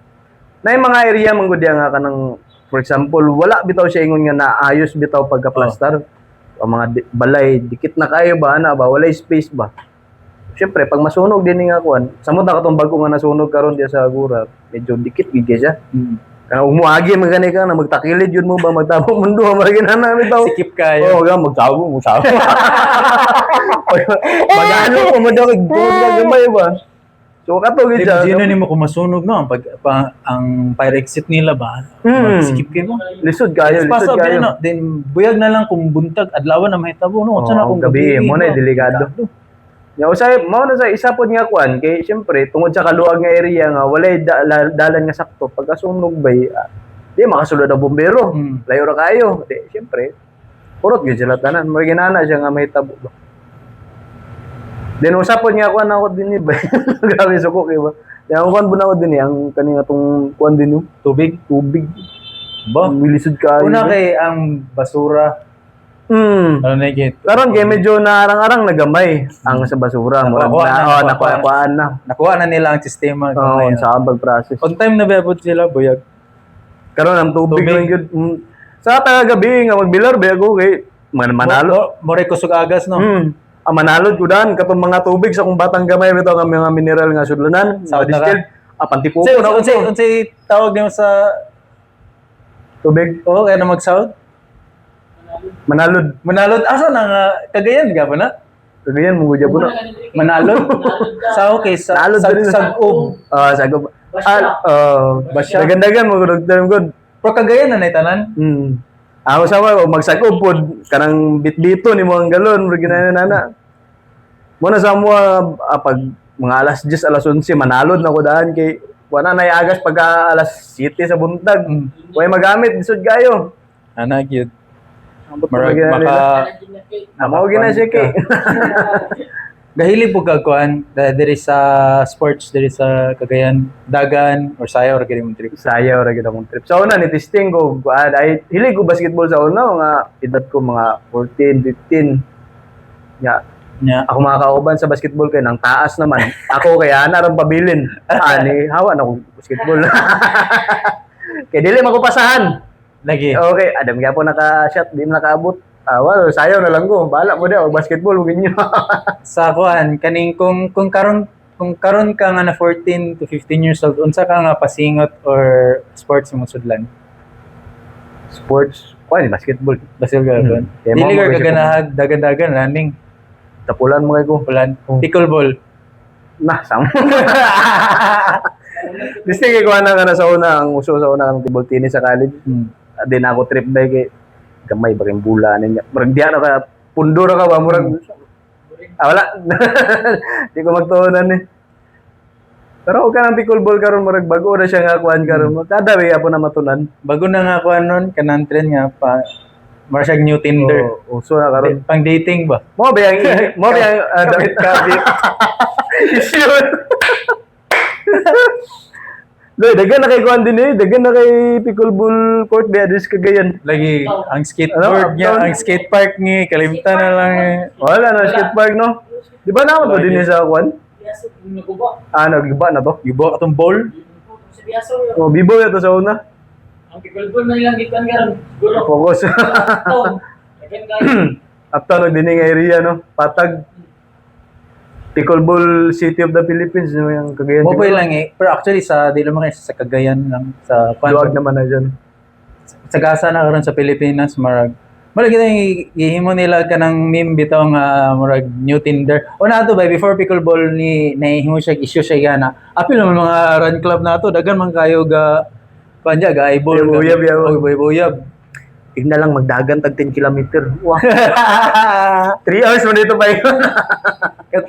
Speaker 2: Na yung mga area man gud diya nga kanang for example, wala bitaw siya ingon nga naayos bitaw pagka-plaster. Ang mga balay dikit na kayo ba ana ba walay space ba. Siyempre, pag masunog din nga kuan, samot na katong bago nga nasunog karon diya sa Agura, medyo dikit gid kay siya. Kana umuagi man gani ka na magtakilid yun mo ba magtabok mundo mara ginana bitaw.
Speaker 1: Sikip kayo.
Speaker 2: Oo, oh, magtabo mo tabo. Magano ko mo daw tuod ka gamay ba. So kato gid siya.
Speaker 1: Imagine nimo kung masunog, no, ang pag ang fire exit nila ba? Magsikip kayo mo.
Speaker 2: Lisod kayo,
Speaker 1: Pas
Speaker 2: lisod kayo.
Speaker 1: no, then buyag na lang kung buntag adlaw na mahitabo, no. Unsa na
Speaker 2: Oo,
Speaker 1: kung
Speaker 2: gabi, mo na
Speaker 1: no?
Speaker 2: delikado. Ya usay mao na sa isa pod nga kuan kay syempre tungod sa kaluag nga area nga walay dalan nga sakto pagkasunog bay di makasulod ang bumbero. Layo ra kayo. Di syempre purot gyud sila tanan. Mo ginana siya nga mahitabo ba. Then usa pod nga kuan ako din ni ba. Grabe suko kay ba. Yang kuan po na ako din eh, ang kani nga tong kuan din yung
Speaker 1: Tubig.
Speaker 2: tubig.
Speaker 1: Ba?
Speaker 2: Lisod kayo.
Speaker 1: Una kay ang basura. Ano na git?
Speaker 2: Karon kay medyo naarang-arang nagamay ang sa basura. Murag
Speaker 1: Nakuha
Speaker 2: na,
Speaker 1: na,
Speaker 2: oh,
Speaker 1: nakuha
Speaker 2: nakuha na.
Speaker 1: Nakuha na nila ang sistema.
Speaker 2: Oo,
Speaker 1: gamay,
Speaker 2: sa pag-process.
Speaker 1: On time na ba po sila buyag?
Speaker 2: Karon ang tubig,
Speaker 1: Tubig.
Speaker 2: lang yun. Sa taga gabi nga magbilar ba ako kay manalo.
Speaker 1: Mo kusog agas, no.
Speaker 2: Ang manalod ko dan katong mga tubig sa kung batang gamay bitaw nga mga mineral nga sudlanan,
Speaker 1: Saot
Speaker 2: mga
Speaker 1: na ka.
Speaker 2: distilled. Ah, pantipuko
Speaker 1: Unsay
Speaker 2: na ko.
Speaker 1: unsay unsay tawag nimo sa
Speaker 2: Tubig,
Speaker 1: oh kaya na magsaud?
Speaker 2: Manalod.
Speaker 1: Manalod asa na nga Cagayan ga ba na?
Speaker 2: Kagayan mo gud na.
Speaker 1: Manalod. Sa okay sa
Speaker 2: Nalod
Speaker 1: sa
Speaker 2: din.
Speaker 1: sag-ub.
Speaker 2: Ah, sagob.
Speaker 3: Basya.
Speaker 2: Ah, oh,
Speaker 1: Basya.
Speaker 2: Dagan-dagan mo gud term good.
Speaker 1: Pero Cagayan na nay tanan.
Speaker 2: Ako sa mga magsag-ob pod kanang bitbito nimo ang galon murag ginana nana. Mo na sa mo pag mga alas 10, alas 11 manalod na ko daan kay wala na agas pagka alas 7 sa buntag. Way magamit lisod kayo.
Speaker 1: Ana gyud.
Speaker 2: Ambot
Speaker 1: Marag
Speaker 2: na
Speaker 1: maka
Speaker 2: Amo gina siya kay.
Speaker 1: Gahilig po kag kuan diri sa sports diri sa Cagayan, dagan or sayaw ra gid imong trip?
Speaker 2: Sayaw ra gid akong trip. Sa una ni testing ko, kuan ay hilig ko basketball sa una, mga edad ko mga 14, 15. Ya,
Speaker 1: Nya.
Speaker 2: ako mga kauban sa basketball kay nang taas naman. Ako kay ana ram pabilin. Ani hawa na akong basketball. Kay dili man ko pasahan.
Speaker 1: Lagi.
Speaker 2: Okay, adam gyapon naka-shot, di man nakaabot. Ah, well, sayaw na lang ko. Bahala mo daw basketball ug inyo.
Speaker 1: Sa kuan kaning kung karon ka nga na 14 to 15 years old, unsa ka nga pasingot or sports imong sudlan?
Speaker 2: Sports, kuan basketball.
Speaker 1: Basil ka kuan.
Speaker 2: Kaya
Speaker 1: Dili
Speaker 2: mo
Speaker 1: ka
Speaker 2: mo
Speaker 1: kaganahag dagan-dagan running,
Speaker 2: Tapulan mo kay ko.
Speaker 1: ulan,
Speaker 2: Oh.
Speaker 1: pickleball.
Speaker 2: Nah, sama. Gusto kay kuan na kana sa una, ang uso sa una ang table tennis sa college. Din ako trip day kay gamay ba kay bula niya. Murag diya na ka pundo ra ka ba murag ah, wala. Di ko magtuonan eh. Pero og kanang pickleball karon murag bago na siya nga kuan karon. Kada ba po na matunan.
Speaker 1: Bago na nga kuan nun, kanang trend nga pa mara siyag new Tinder.
Speaker 2: Oo, uso na karon.
Speaker 1: Pang dating ba?
Speaker 2: Mo ba yung mo ba yung
Speaker 1: Kabit kabit.
Speaker 2: Issue. Loy, daghan na kay kuan din eh. Daghan na kay pickleball court ba dis Cagayan.
Speaker 1: Lagi ang skateboard
Speaker 2: Ano,
Speaker 1: niya,
Speaker 2: uptown?
Speaker 1: ang skate park ni kalimtan na lang eh.
Speaker 2: Wala na skate park no. Di ba naman to din eh sa kuan?
Speaker 3: Biyaso, naguba.
Speaker 2: Ah, nagiba na to.
Speaker 1: Gibuha atong ball.
Speaker 3: Sa biyaso,
Speaker 2: Oh, bibo to sa una.
Speaker 3: ang pickleball na nilang gitan karon. Siguro.
Speaker 2: Focus.
Speaker 3: Uptown. Dagan kayo.
Speaker 2: Uptown og dining area no. Patag. Pickleball City of the Philippines no yung Cagayan.
Speaker 1: Mo pa lang eh. Pero actually sa di lang kayo sa Cagayan lang sa kuan.
Speaker 2: Luwag naman na dyan.
Speaker 1: Sa gasa na karon sa Pilipinas marag Murag kita yung gihimo nila kanang meme bitaw nga murag new Tinder. O na ato ba before pickleball ni nahihimo siya issue siya gana. Apil naman mga run club na ato daghan man kayo ga kuan ga eyeball.
Speaker 2: Buyab, buyab.
Speaker 1: Oy, buyab. Buyab.
Speaker 2: Tignan lang magdagan tag 10 kilometer. Wow. 3 hours mo dito pa yun.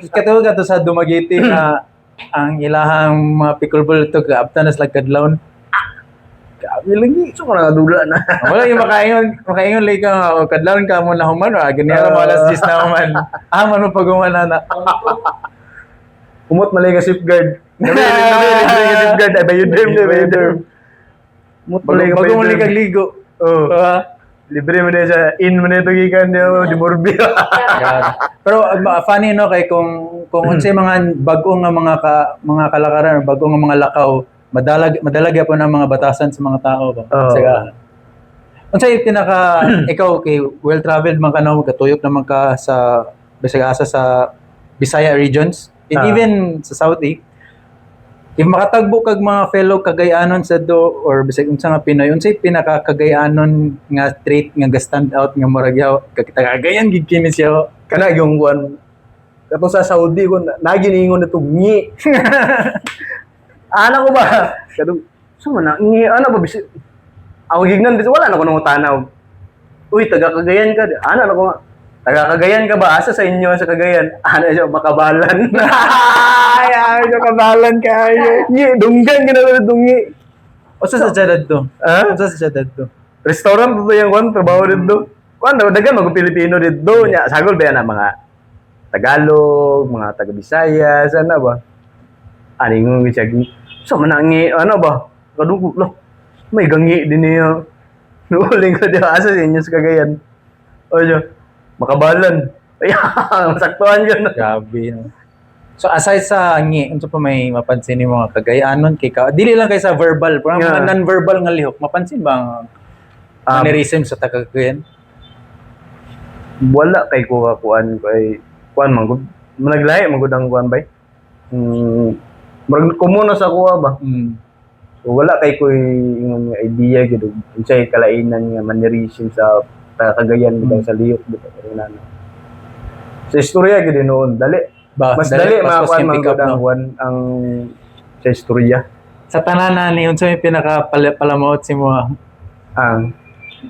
Speaker 1: Katuwa ka to sa Dumaguete na ang ilahang mga pickleball ito gaabtan na sila kadlawon. Grabe lagi.
Speaker 2: So ko nakadula na.
Speaker 1: Wala yung makaingon lagi ka nga, o kadlawon ka mo na human, o ganyan mo alas 10 na human. Ah, man mo pag human na na.
Speaker 2: Kumot malay ka safeguard. Nabi, nabi, nabi ka safeguard. Ay, bayuderm, ay, bayuderm. Kumot
Speaker 1: Bago,
Speaker 2: malay ka
Speaker 1: bago muli
Speaker 2: bayuderm.
Speaker 1: kag ligo.
Speaker 2: Oo.
Speaker 1: Ah.
Speaker 2: Libre mo na sa in mo na ito gikan niyo, di Morbi.
Speaker 1: Grabe. Pero funny no kay kung unsay mga bag-o nga mga ka, mga kalakaran or bag-o nga mga lakaw, madalag madalag po ng mga batasan sa mga tao ba.
Speaker 2: Oo.
Speaker 1: Sa unsay pinaka ikaw kay well traveled man ka no, katuyok naman ka sa bisag asa sa Bisaya regions and even sa Saudi. If makatagbo kag mga fellow Cagayanon sa do or bisag unsa nga Pinoy, unsay pinaka Cagayanon nga trait nga ga stand out nga murag yaw kag Cagayan gid kini siya.
Speaker 2: Kana yung kuan kato sa Saudi ko naginingon na to ngi. Ana ko ba? Kato so man na ngi ana ba bisi ako gignan bis wala na ko nang tanaw. Uy, taga Cagayan ka. Ana na ko nga. Taga Cagayan ka ba? Asa sa inyo sa Cagayan? Ana siya makabalan.
Speaker 1: Ay, ay, nakabalan kayo.
Speaker 2: Ngi, dunggan ka na dungi.
Speaker 1: Usa sa syudad to?
Speaker 2: Ha?
Speaker 1: Usa sa syudad to?
Speaker 2: Restaurant to yung kwan, trabaho dito. Kwan, dagan mag Pilipino dito. Nya, sagol ba yan ang mga Tagalog, mga taga Bisaya, sana ba? Ani ng siya, so manangi, ano ba? Kadungko, lo, may gangi din niyo. Nuuling ko di asa sa inyo sa Cagayan. O siya, makabalan. Ay, masaktuhan yun.
Speaker 1: Grabe, no? So aside sa ngi, unsa pa may mapansin ni mga Cagayanon kay ka? Dili lang kay sa verbal, pero ang mga non-verbal nga lihok, mapansin ba ang mannerism sa taga Cagayan?
Speaker 2: Wala kay kuha kuan kay kuan man gud. Naglahi man gud ang kuan bay. Murag kumuno sa kuha ba? So, wala kay koy ingon nga idea gid og unsay kalainan nga mannerism sa taga Cagayan bitaw sa lihok bitaw pero na. Sa istorya gid noon, dali.
Speaker 1: Ba,
Speaker 2: Mas dali,
Speaker 1: pas
Speaker 2: mga kuan
Speaker 1: yung
Speaker 2: man
Speaker 1: pick up,
Speaker 2: gud ang
Speaker 1: no?
Speaker 2: kuan ang sa istorya.
Speaker 1: Sa tanan na ni unsa may pinaka palamuot si mo
Speaker 2: Ang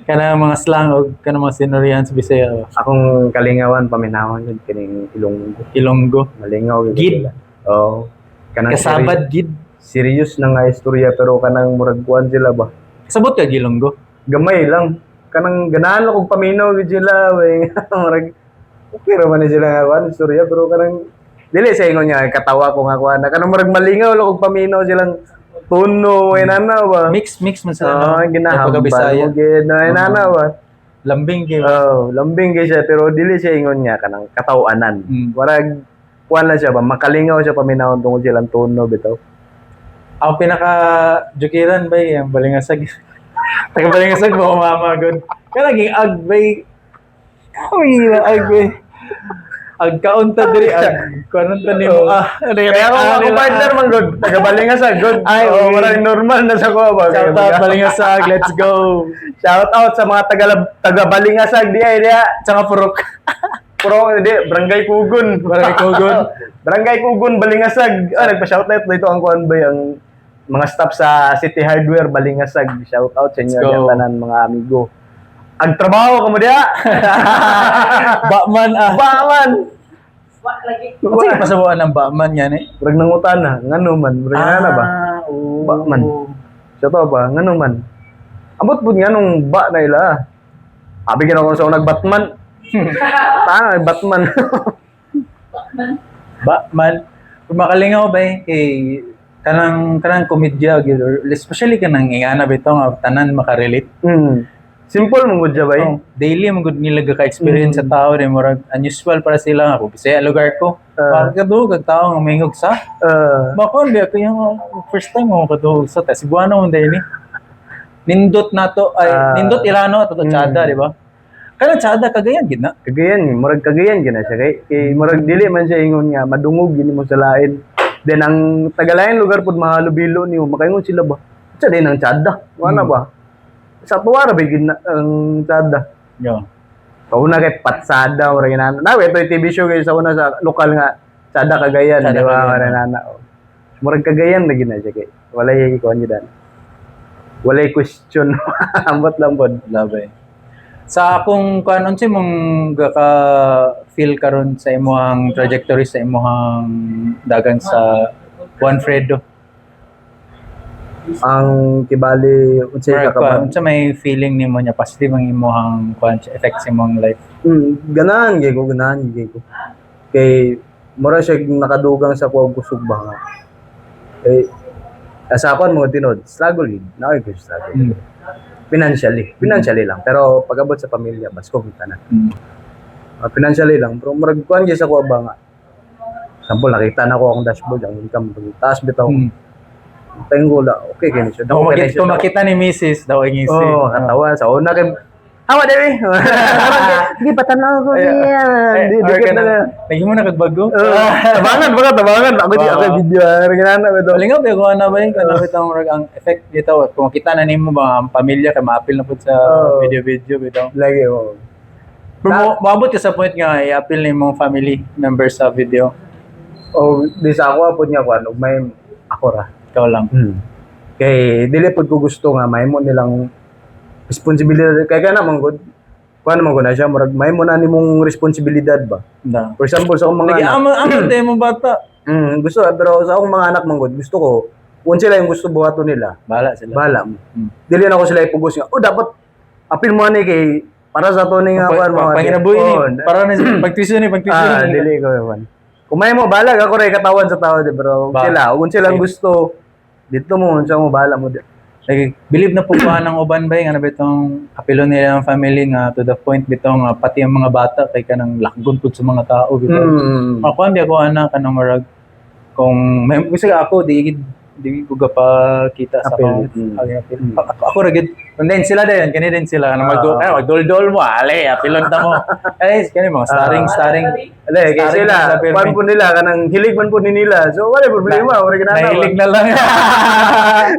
Speaker 1: kana mga slang o kana mga sinurihan sa Bisaya ba?
Speaker 2: Akong kalingawan paminawon jud kining Ilonggo.
Speaker 1: Ilonggo.
Speaker 2: Malingaw gid
Speaker 1: Gid.
Speaker 2: sila. Oo. Kanang
Speaker 1: Kasabad gid.
Speaker 2: Serious na nga istorya pero kanang murag kuan sila ba?
Speaker 1: Kasabot ka Ilonggo.
Speaker 2: Gamay lang. Kanang ganahan akong paminaw gid sila, wey. Murag okay ra man ni sila nga kuan istorya pero kanang Dili sa ingon nga katawa ko nga kuan. Kanang murag malingaw lang og paminaw silang tono inana ba.
Speaker 1: Mix mix man sila,
Speaker 2: Oh,
Speaker 1: no?
Speaker 2: ginahambal
Speaker 1: Pagka-Bisaya.
Speaker 2: mo gid no inana ba.
Speaker 1: Lambing kay.
Speaker 2: Oh, lambing kay siya pero dili siya ingon nga kanang katawanan. Warag kuan lang siya ba, makalingaw siya paminawon tungod silang tono bitaw.
Speaker 1: Ang pinaka jukiran ba yung balingasag. Taga balingasag mo mama good. Kaya naging ag bay. Ay, ag bay. Ag kaunta diri ag kuanon ta nimo ah.
Speaker 2: Kaya ako ako partner man good, taga Balingasag good.
Speaker 1: Ay,
Speaker 2: oh,
Speaker 1: okay.
Speaker 2: warag normal na sa ko ba.
Speaker 1: Shout out Balingasag, let's go.
Speaker 2: Shout out sa mga taga taga Balingasag diya diya.
Speaker 1: Tsaka purok.
Speaker 2: Puro hindi, Barangay Kugon.
Speaker 1: Barangay Kugon.
Speaker 2: Barangay Kugon, Balingasag. Ah, nagpa-shout out dito ang kuan ba yung mga staff sa City Hardware Balingasag. Shout out sa inyo
Speaker 1: Let's go.
Speaker 2: diyan tanan mga amigo. Ang trabaho kamo diya.
Speaker 1: Batman ah.
Speaker 2: Baman.
Speaker 3: Wa lagi.
Speaker 1: Kasi pasabuan ng Batman yan eh.
Speaker 2: Murag nangutan na, ngano man, murag nga na ba?
Speaker 1: Oo.
Speaker 2: Batman. Siya to ba, ngano man. Ambot pud nganong ba na ila. Abi gina ko sa unag Batman. Tama, Batman.
Speaker 3: Batman.
Speaker 1: Batman. Kung makalingaw ba eh, kay kanang kanang komedya gyud or especially kanang ingana bitaw nga tanan makarelate.
Speaker 2: Simple mo gud siya bay.
Speaker 1: Oh, daily mo gud nila ka-experience sa tao rin murag unusual para sila nga kung Bisaya lugar ko.
Speaker 2: Ah.
Speaker 1: Uh, kaduhog ang tao nga maingog sa. Bakon di ako yung first time mo kaduhog sa ta Cebuano mo dahil ni. Nindot nato ay nindot Ilano ato tsada, di ba? Kanang tsada Cagayan gid na.
Speaker 2: Cagayan, eh. Murag Cagayan gina siya kay kay murag dili man siya ingon nga madungog gini mo sa lain. Then ang tagalain lugar pud mahalubilo niyo makaingon sila ba. Sa din ang tsada. Wala ba? Sa tuwa ra ba gid na ang tsada.
Speaker 1: Yo.
Speaker 2: Kauna kay Patsada murag inana. Na ito yung TV show kay sa una sa lokal nga Tsada Cagayan,
Speaker 1: Tsada
Speaker 2: di ba?
Speaker 1: Cagayan.
Speaker 2: Murag inana. Oh. Murag Cagayan na gina siya kay. Walay kuan gyud. Walay question. Ambot lang pod.
Speaker 1: Labay. Sa akong kuan unsay mong gaka feel karon sa imong trajectory sa imong dagan sa Juan Fredo?
Speaker 2: Ang kibali unsay
Speaker 1: Murag
Speaker 2: ka
Speaker 1: kuan, unsa may feeling nimo niya positive ang imong kuan effect sa imong life?
Speaker 2: Ganahan gyud ko, ganahan gyud ko. Kay mura siya nakadugang sa kuwag kusog ba nga. Kay asa akon mga tinod, struggle yun. Naoy ko struggle. Financially, financially lang. Pero pag-abot sa pamilya, basko kita na. Financially lang, pero murag kuan gyud sa kuwa ba nga. Sample nakita na ko akong dashboard, ang income taas bitaw. Tengo la, okay kini siya.
Speaker 1: Kung
Speaker 2: Okay
Speaker 1: makita,
Speaker 2: na siya.
Speaker 1: kung makita ni Mrs. daw ang ngisi.
Speaker 2: Oo, katawa sa una kay Hawa dewi. Hindi patanaw ko
Speaker 1: Ay,
Speaker 2: niya.
Speaker 1: Eh,
Speaker 2: Di
Speaker 1: or
Speaker 2: dikit na
Speaker 1: ganun.
Speaker 2: lang.
Speaker 1: Lagi mo na kagbago.
Speaker 2: Oo, tabangan baka tabangan ako di ako video ah ginana ba to.
Speaker 1: Palingaw ba ko na ba yun? Kanang bitang murag ang effect dito. Kung makita na nimo ba ang pamilya kay maapil na pud sa
Speaker 2: Oo.
Speaker 1: video-video bitaw.
Speaker 2: Lagi oh.
Speaker 1: Pero moabot ka sa point nga i-appeal ni mong family members sa video.
Speaker 2: Oh, di sa ako pod nga kuan ug may ako ra.
Speaker 1: Ikaw lang.
Speaker 2: Kay dili pod ko gusto nga mahimo nilang responsibilidad kay kana man gud. Kuan man gud na siya murag mahimo na nimong responsibilidad ba.
Speaker 1: Da.
Speaker 2: For example sa akong mga
Speaker 1: Lagi
Speaker 2: anak.
Speaker 1: ama ama tayo mo bata.
Speaker 2: Gusto pero sa akong mga anak man gud gusto ko kung sila yung gusto buhaton nila,
Speaker 1: Bahala sila.
Speaker 2: bahala mo.
Speaker 1: Mm.
Speaker 2: Dili na ako sila ipugos nga. Oh, dapat apil mo ani kay para sa to ni nga kuan mga.
Speaker 1: Panginabuhi ni.
Speaker 2: Oh,
Speaker 1: Para na pagtuition ni pagtuition.
Speaker 2: Ah, dili ko man. Kung may mo balag ako ray katawan sa tao di bro.
Speaker 1: Ba.
Speaker 2: Sila, kung sila ang
Speaker 1: Same.
Speaker 2: gusto dito mo unsa mo bahala mo di.
Speaker 1: Like, believe na po ba ng uban ba nga na bitong apilo nila ang family nga to the point bitong nga pati ang mga bata kay kanang lakgon pud sa mga tao bitaw. Ako hindi ako ana kanang murag kung may gusto ka ako di di ko gapakita sa
Speaker 2: Appeal.
Speaker 1: akong appeal. Ako ra gid. And then sila din kani din sila kanang magdol-dol mo ale apilon ta mo. Ay kani mo starring starring
Speaker 2: Ale, kay
Speaker 1: Starring
Speaker 2: sila,
Speaker 1: na sa pirmi.
Speaker 2: kuan po nila kanang hilig man po ni nila. So wala problema, wala ginana.
Speaker 1: Nahilig na lang.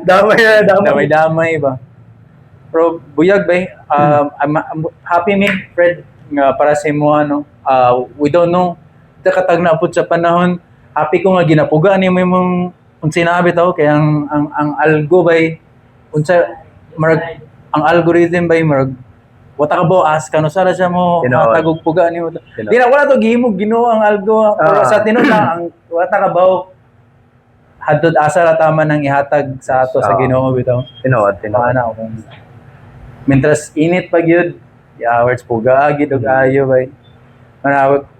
Speaker 2: Damay na, damay.
Speaker 1: Damay-damay ba. Pero buyag ba eh. I'm happy me Fred nga para sa imo ano. We don't know katag na pud sa panahon. Happy ko nga ginapuga ni mo imong kung sinabi tao kay ang algo bay unsa marag ang algorithm bay marag wata ka ba ask kano sara siya mo
Speaker 2: Tinuod.
Speaker 1: matagog puga ni mo.
Speaker 2: Tinuod.
Speaker 1: Di na wala to gihimo Ginoo ang algo pero sa tinuod lang ang wata ka ba hadtod asa ra tama nang ihatag sa ato sa Ginoo bitaw.
Speaker 2: Tinuod, tinuod.
Speaker 1: Paana kung mientras init pa gyud, hours puga gid og ayo bay.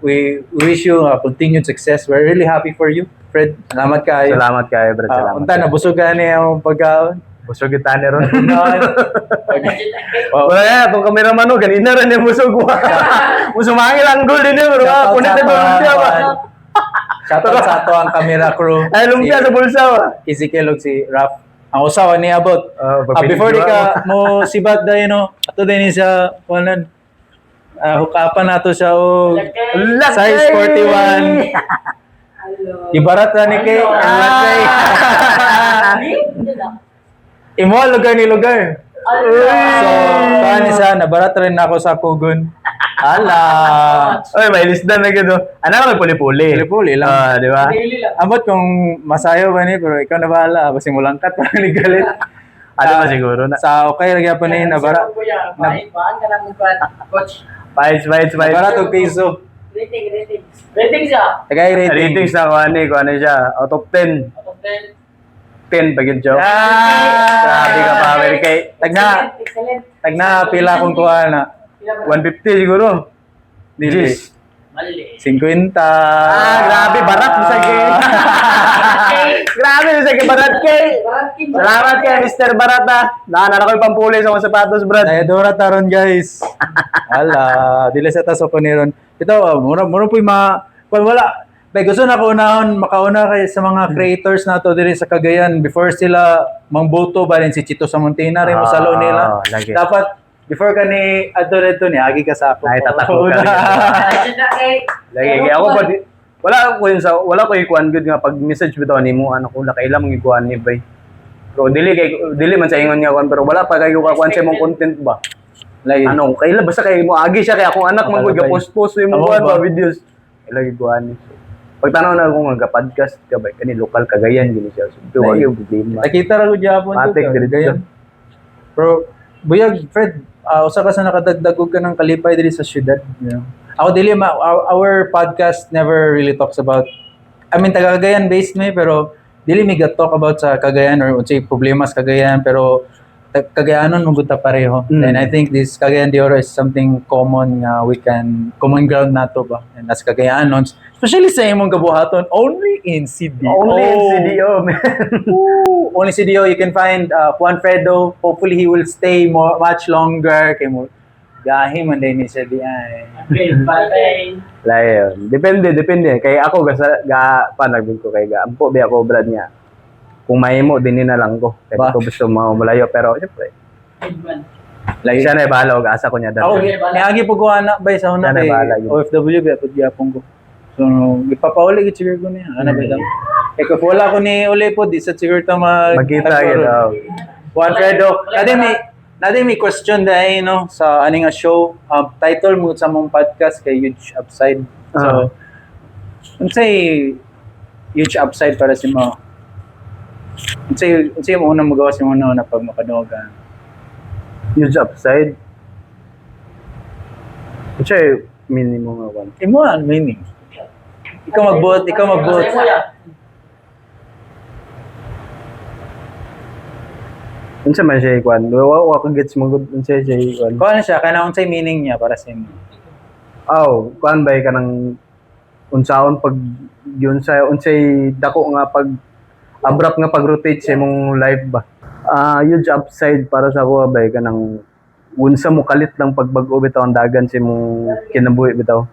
Speaker 1: We wish you continued success. We're really happy for you, Fred. Salamat kaayo.
Speaker 2: Salamat kaayo, Brad. Salamat.
Speaker 1: Unta na busog ka ni ang pagkaon.
Speaker 2: Busog kita ni ron.
Speaker 1: Oh,
Speaker 2: Wala na, itong cameraman no, ganina rin yung busog. Musumangil ang goal din yun, bro.
Speaker 1: Shoutout
Speaker 2: Kunit
Speaker 1: sa
Speaker 2: na
Speaker 1: ato
Speaker 2: lumpia ba?
Speaker 1: ang- Shoutout sa ato ang camera crew.
Speaker 2: Ay, lumpia
Speaker 1: Si
Speaker 2: sa bulsa ba?
Speaker 1: Ezekiel ug si Raf. Ang usawa ni abot.
Speaker 2: Ah,
Speaker 1: Before di ka mo sibat dayon no. Ato din sa kuanan. Hukapan nato siya og size 41.
Speaker 3: Hello.
Speaker 1: Ibarat ra ni kay.
Speaker 3: Hello.
Speaker 1: Ah. Imo lugar ni lugar. So, kuan siya nabarat rin ako sa kugon. Ala.
Speaker 2: Oy, may lisdan na gito. Ano ka may puli-puli?
Speaker 1: Puli-puli lang.
Speaker 2: Ah, di ba?
Speaker 3: Daily lang.
Speaker 1: Ambot kung masayo ba ni pero ikaw na bahala basta mulangkat pa ni galit.
Speaker 2: Ano ba
Speaker 1: Ah,
Speaker 2: siguro na?
Speaker 1: Sa okay lagi pa ni nabara.
Speaker 3: Kuya, baan ka lang magkuhan. Coach,
Speaker 2: Fights, fights, fights.
Speaker 1: Nabara og piso.
Speaker 3: rating, ratings. Ratings siya.
Speaker 1: Tagay rating.
Speaker 2: Ratings na kung ano siya. Out of 10.
Speaker 3: Out of 10.
Speaker 2: 10 pag yun, Joe.
Speaker 1: Ah!
Speaker 2: Grabe ka pa, kay
Speaker 1: Tagna,
Speaker 3: Excellent, excellent.
Speaker 1: tagna pila kung kuha na.
Speaker 3: Pila ba?
Speaker 2: 150 siguro.
Speaker 1: Dili.
Speaker 2: Jeez.
Speaker 3: Mali.
Speaker 1: 50.
Speaker 2: Ah, grabe, barat mo sa kay. Grabe sa kay barat kay.
Speaker 3: Barat king.
Speaker 2: Salamat kay Mr. Barat ah. Naalala ko yung pampuli sa mga sapatos, Brad.
Speaker 1: Dayadora taron guys. Ala, dili sa taso ko ni ron. Ito, mura mura po yung mga kung wala. Bay gusto na ko unahon makauna kay sa mga creators nato diri sa Cagayan before sila mangboto ba rin si Chito Samontina rin mo salo nila.
Speaker 2: Lagi.
Speaker 1: Dapat before ka ni adto dito ni agi ka sa ako.
Speaker 2: Ay, tatako ka rin.
Speaker 3: Legend na kay.
Speaker 2: Lagi kay ako pa wala ko yun sa wala ko ikuan good nga pag message bitaw nimo ano ko nakailam ang ikuan ni bay. Pero dili kay dili man sa ingon nga kuan pero wala pa kayo kakuan sa imong content ba.
Speaker 1: Lagi.
Speaker 2: Ano kaila basta kay mo agi siya kay akong anak man gud
Speaker 1: Makalabay.
Speaker 2: post post imong
Speaker 1: Amo
Speaker 2: kuan
Speaker 1: ba?
Speaker 2: ba videos. Lagi kuan ni. Pag tanaw na ako nga podcast ka ba kani lokal Cagayan gini siya. So wa
Speaker 1: Lagi.
Speaker 2: gyud problema.
Speaker 1: Nakita ra ko gyapon
Speaker 2: Matik,
Speaker 1: to,
Speaker 2: diretso.
Speaker 1: Cagayan. Pero buyag Fred, usa ka sa nakadagdag og ka ng kalipay diri sa syudad. Ako dili ma our podcast never really talks about, I mean, taga Cagayan based may pero dili mi ga talk about sa Cagayan or unsay problema sa Cagayan pero Cagayanon mo gud ta pareho. And I think this Cagayan de Oro is something common nga we can common ground nato ba. And as Cagayanons, especially sa imong gabuhaton only in CDO.
Speaker 2: Only in CDO man.
Speaker 1: Ooh, only CDO you can find Juan Fredo. Hopefully he will stay more much longer kay mo. Gahi man din ni siya di ay.
Speaker 3: Okay, bye.
Speaker 2: Layo. Depende, depende. Kay ako gasa ga pa nagbig ko kay ga ampo ba ako brad niya. Kung mahimo dinhi na lang ko. Kay
Speaker 1: Ba?
Speaker 2: di ko gusto mga malayo pero syempre.
Speaker 3: Good one.
Speaker 1: Lagi.
Speaker 2: Siya na bahala og asa ko niya
Speaker 1: Ako
Speaker 2: dadto.
Speaker 1: niagi po ko ana bay sa una
Speaker 2: Sana
Speaker 1: kay
Speaker 2: bahala yun.
Speaker 1: OFW ba pud gyapon ko. So gipapauli gid siguro ko niya. Ana ba daw? Eh kung wala ko ni uli po di sa siguro ta mag
Speaker 2: Magkita gyud. Oh.
Speaker 1: Juan Fredo, nade may question dahil no sa ani nga show, title mo sa mong podcast kay Huge Upside. So unsay huge upside para sa mo? Unsay mo unang magawa sa mo na pag makadungog ka?
Speaker 2: Huge upside. Unsay minimum nga one.
Speaker 1: Imo ang meaning. Ikaw magbuot, ikaw magbuot.
Speaker 3: Masaya mo yan.
Speaker 2: Unsa man siya ikuan? Wa wa ko gets mo gud unsa siya ikuan.
Speaker 1: Kung ano siya, kana unsay meaning niya para sa imo.
Speaker 2: Aw, kuan bay kanang unsaon pag yun sa unsay dako nga pag abrupt nga pag-rotate sa imong life ba. Ah, huge upside para sa ako bay kanang unsa mo kalit lang pagbag-o bitaw ang dagan sa imong kinabuhi bitaw.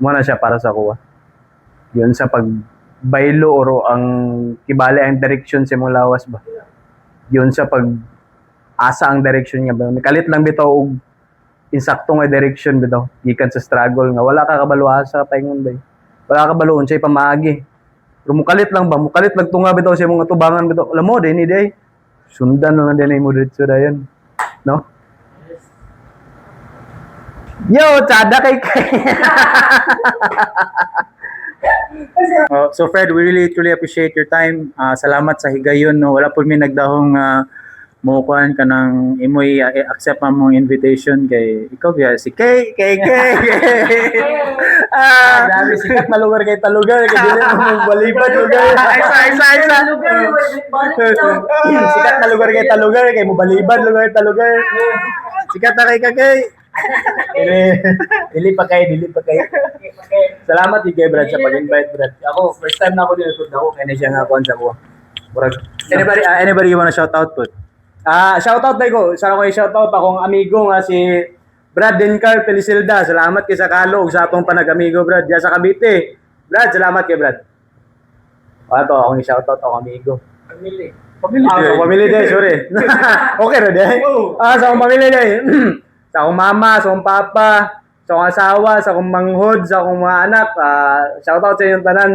Speaker 2: Mo na siya para sa ako. Yun sa pag baylo oro ang kibali ang direction sa imong lawas ba. Yun sa pag asa ang direction nga ba. Kalit lang bitaw og insakto nga direction bitaw gikan sa struggle nga wala ka kabalo asa paingon bay. Wala ka kabalo unsay pamaagi. Pero mukalit lang ba, mukalit lang tunga bitaw sa imong atubangan bitaw. Alam mo dinhi day. Sundan lang din mo diretso dayon. No? Yo, tsada kay kay.
Speaker 1: So Fred, we really truly appreciate your time. Salamat sa higayon no. Wala po mi nagdahong mokuan ka ng imoy accept ang mong invitation kay ikaw biya si K K K.
Speaker 2: Grabe sikat na lugar kay talugar kay dili mo magbaliban lugar.
Speaker 1: Isa isa isa.
Speaker 2: Sikat na lugar kay talugar kay mobaliban lugar talugar.
Speaker 1: Sikat na kay Kakay.
Speaker 2: Dili, dili pa kay, dili pa kay. Salamat kay Brad sa pag-invite, Brad. Ako, first time na ako dito ako kay na siya nga kuan sa ko. Murag
Speaker 1: Anybody you wanna shout out pud?
Speaker 2: Ah, shout out ko. Sa ko shout out akong amigo nga si Brad Dencar Felicilda. Salamat kay sa kalo ug sa atong panag-amigo, Brad. Diya sa Cavite. Brad, salamat kay Brad. Ato akong shout out akong amigo.
Speaker 3: Pamili.
Speaker 1: Pamilya.
Speaker 2: Ah, sa pamilya day, sorry. Okay ra day. Ah, sa akong pamilya day. Sa akong mama, sa akong papa, sa akong asawa, sa akong manghod, sa akong mga anak. Ah, shout out sa inyong tanan.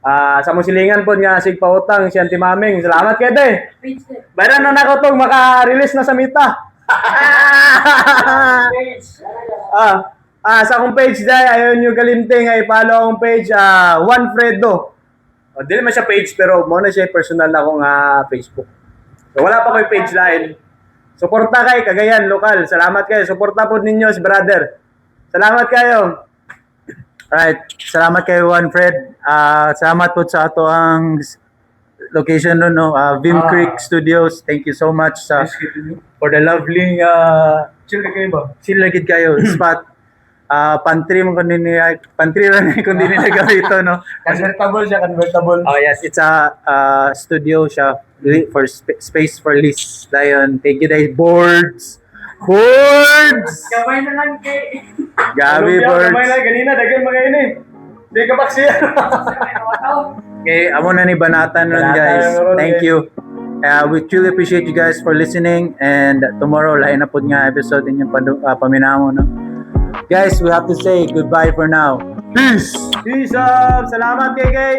Speaker 2: Ah, sa among silingan po nga sig pautang si Auntie Maming. Salamat kay day.
Speaker 3: Page din.
Speaker 2: Bayaran na nako tong maka-release na sa Mita.
Speaker 3: Page.
Speaker 2: Ah, sa akong page day, ayon yung galinting ay follow akong page, Juan Fredo. O, dili man siya page pero mo na siya personal akong Facebook. So wala pa ko'y page line. Suporta kay Cagayan lokal. Salamat kayo. Suporta po ninyo si brother. Salamat kayo.
Speaker 1: Alright, salamat kay Juan Fred. Ah, salamat po sa ato ang location nun, no? Vim Creek Studios. Thank you so much sa for the lovely
Speaker 2: Chill kayo ba?
Speaker 1: chill lagi kayo spot. Ah, pantry mo kundi niya, pantry ra ni kundi nila gawito, no?
Speaker 2: Convertible siya, convertible.
Speaker 1: Oh yes, it's a studio siya for space for lease. Dayon, thank you guys. Boards. Boards.
Speaker 3: Gamay na lang kay.
Speaker 1: Gabi
Speaker 2: Kamay
Speaker 1: boards.
Speaker 2: na ganina daghan mga ini. Di ka baksiya.
Speaker 1: Okay, amo na ni Banatan nun,
Speaker 2: Banatan
Speaker 1: guys.
Speaker 2: na ron,
Speaker 1: Thank
Speaker 2: eh.
Speaker 1: you. We truly appreciate you guys for listening, and tomorrow lahi na pud nga episode inyong paminamo, no. Guys, we have to say goodbye for now. Peace.
Speaker 2: Peace up. Salamat kay kay.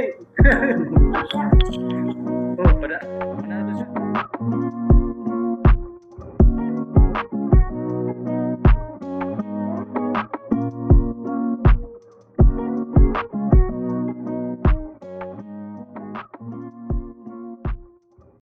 Speaker 1: Oh,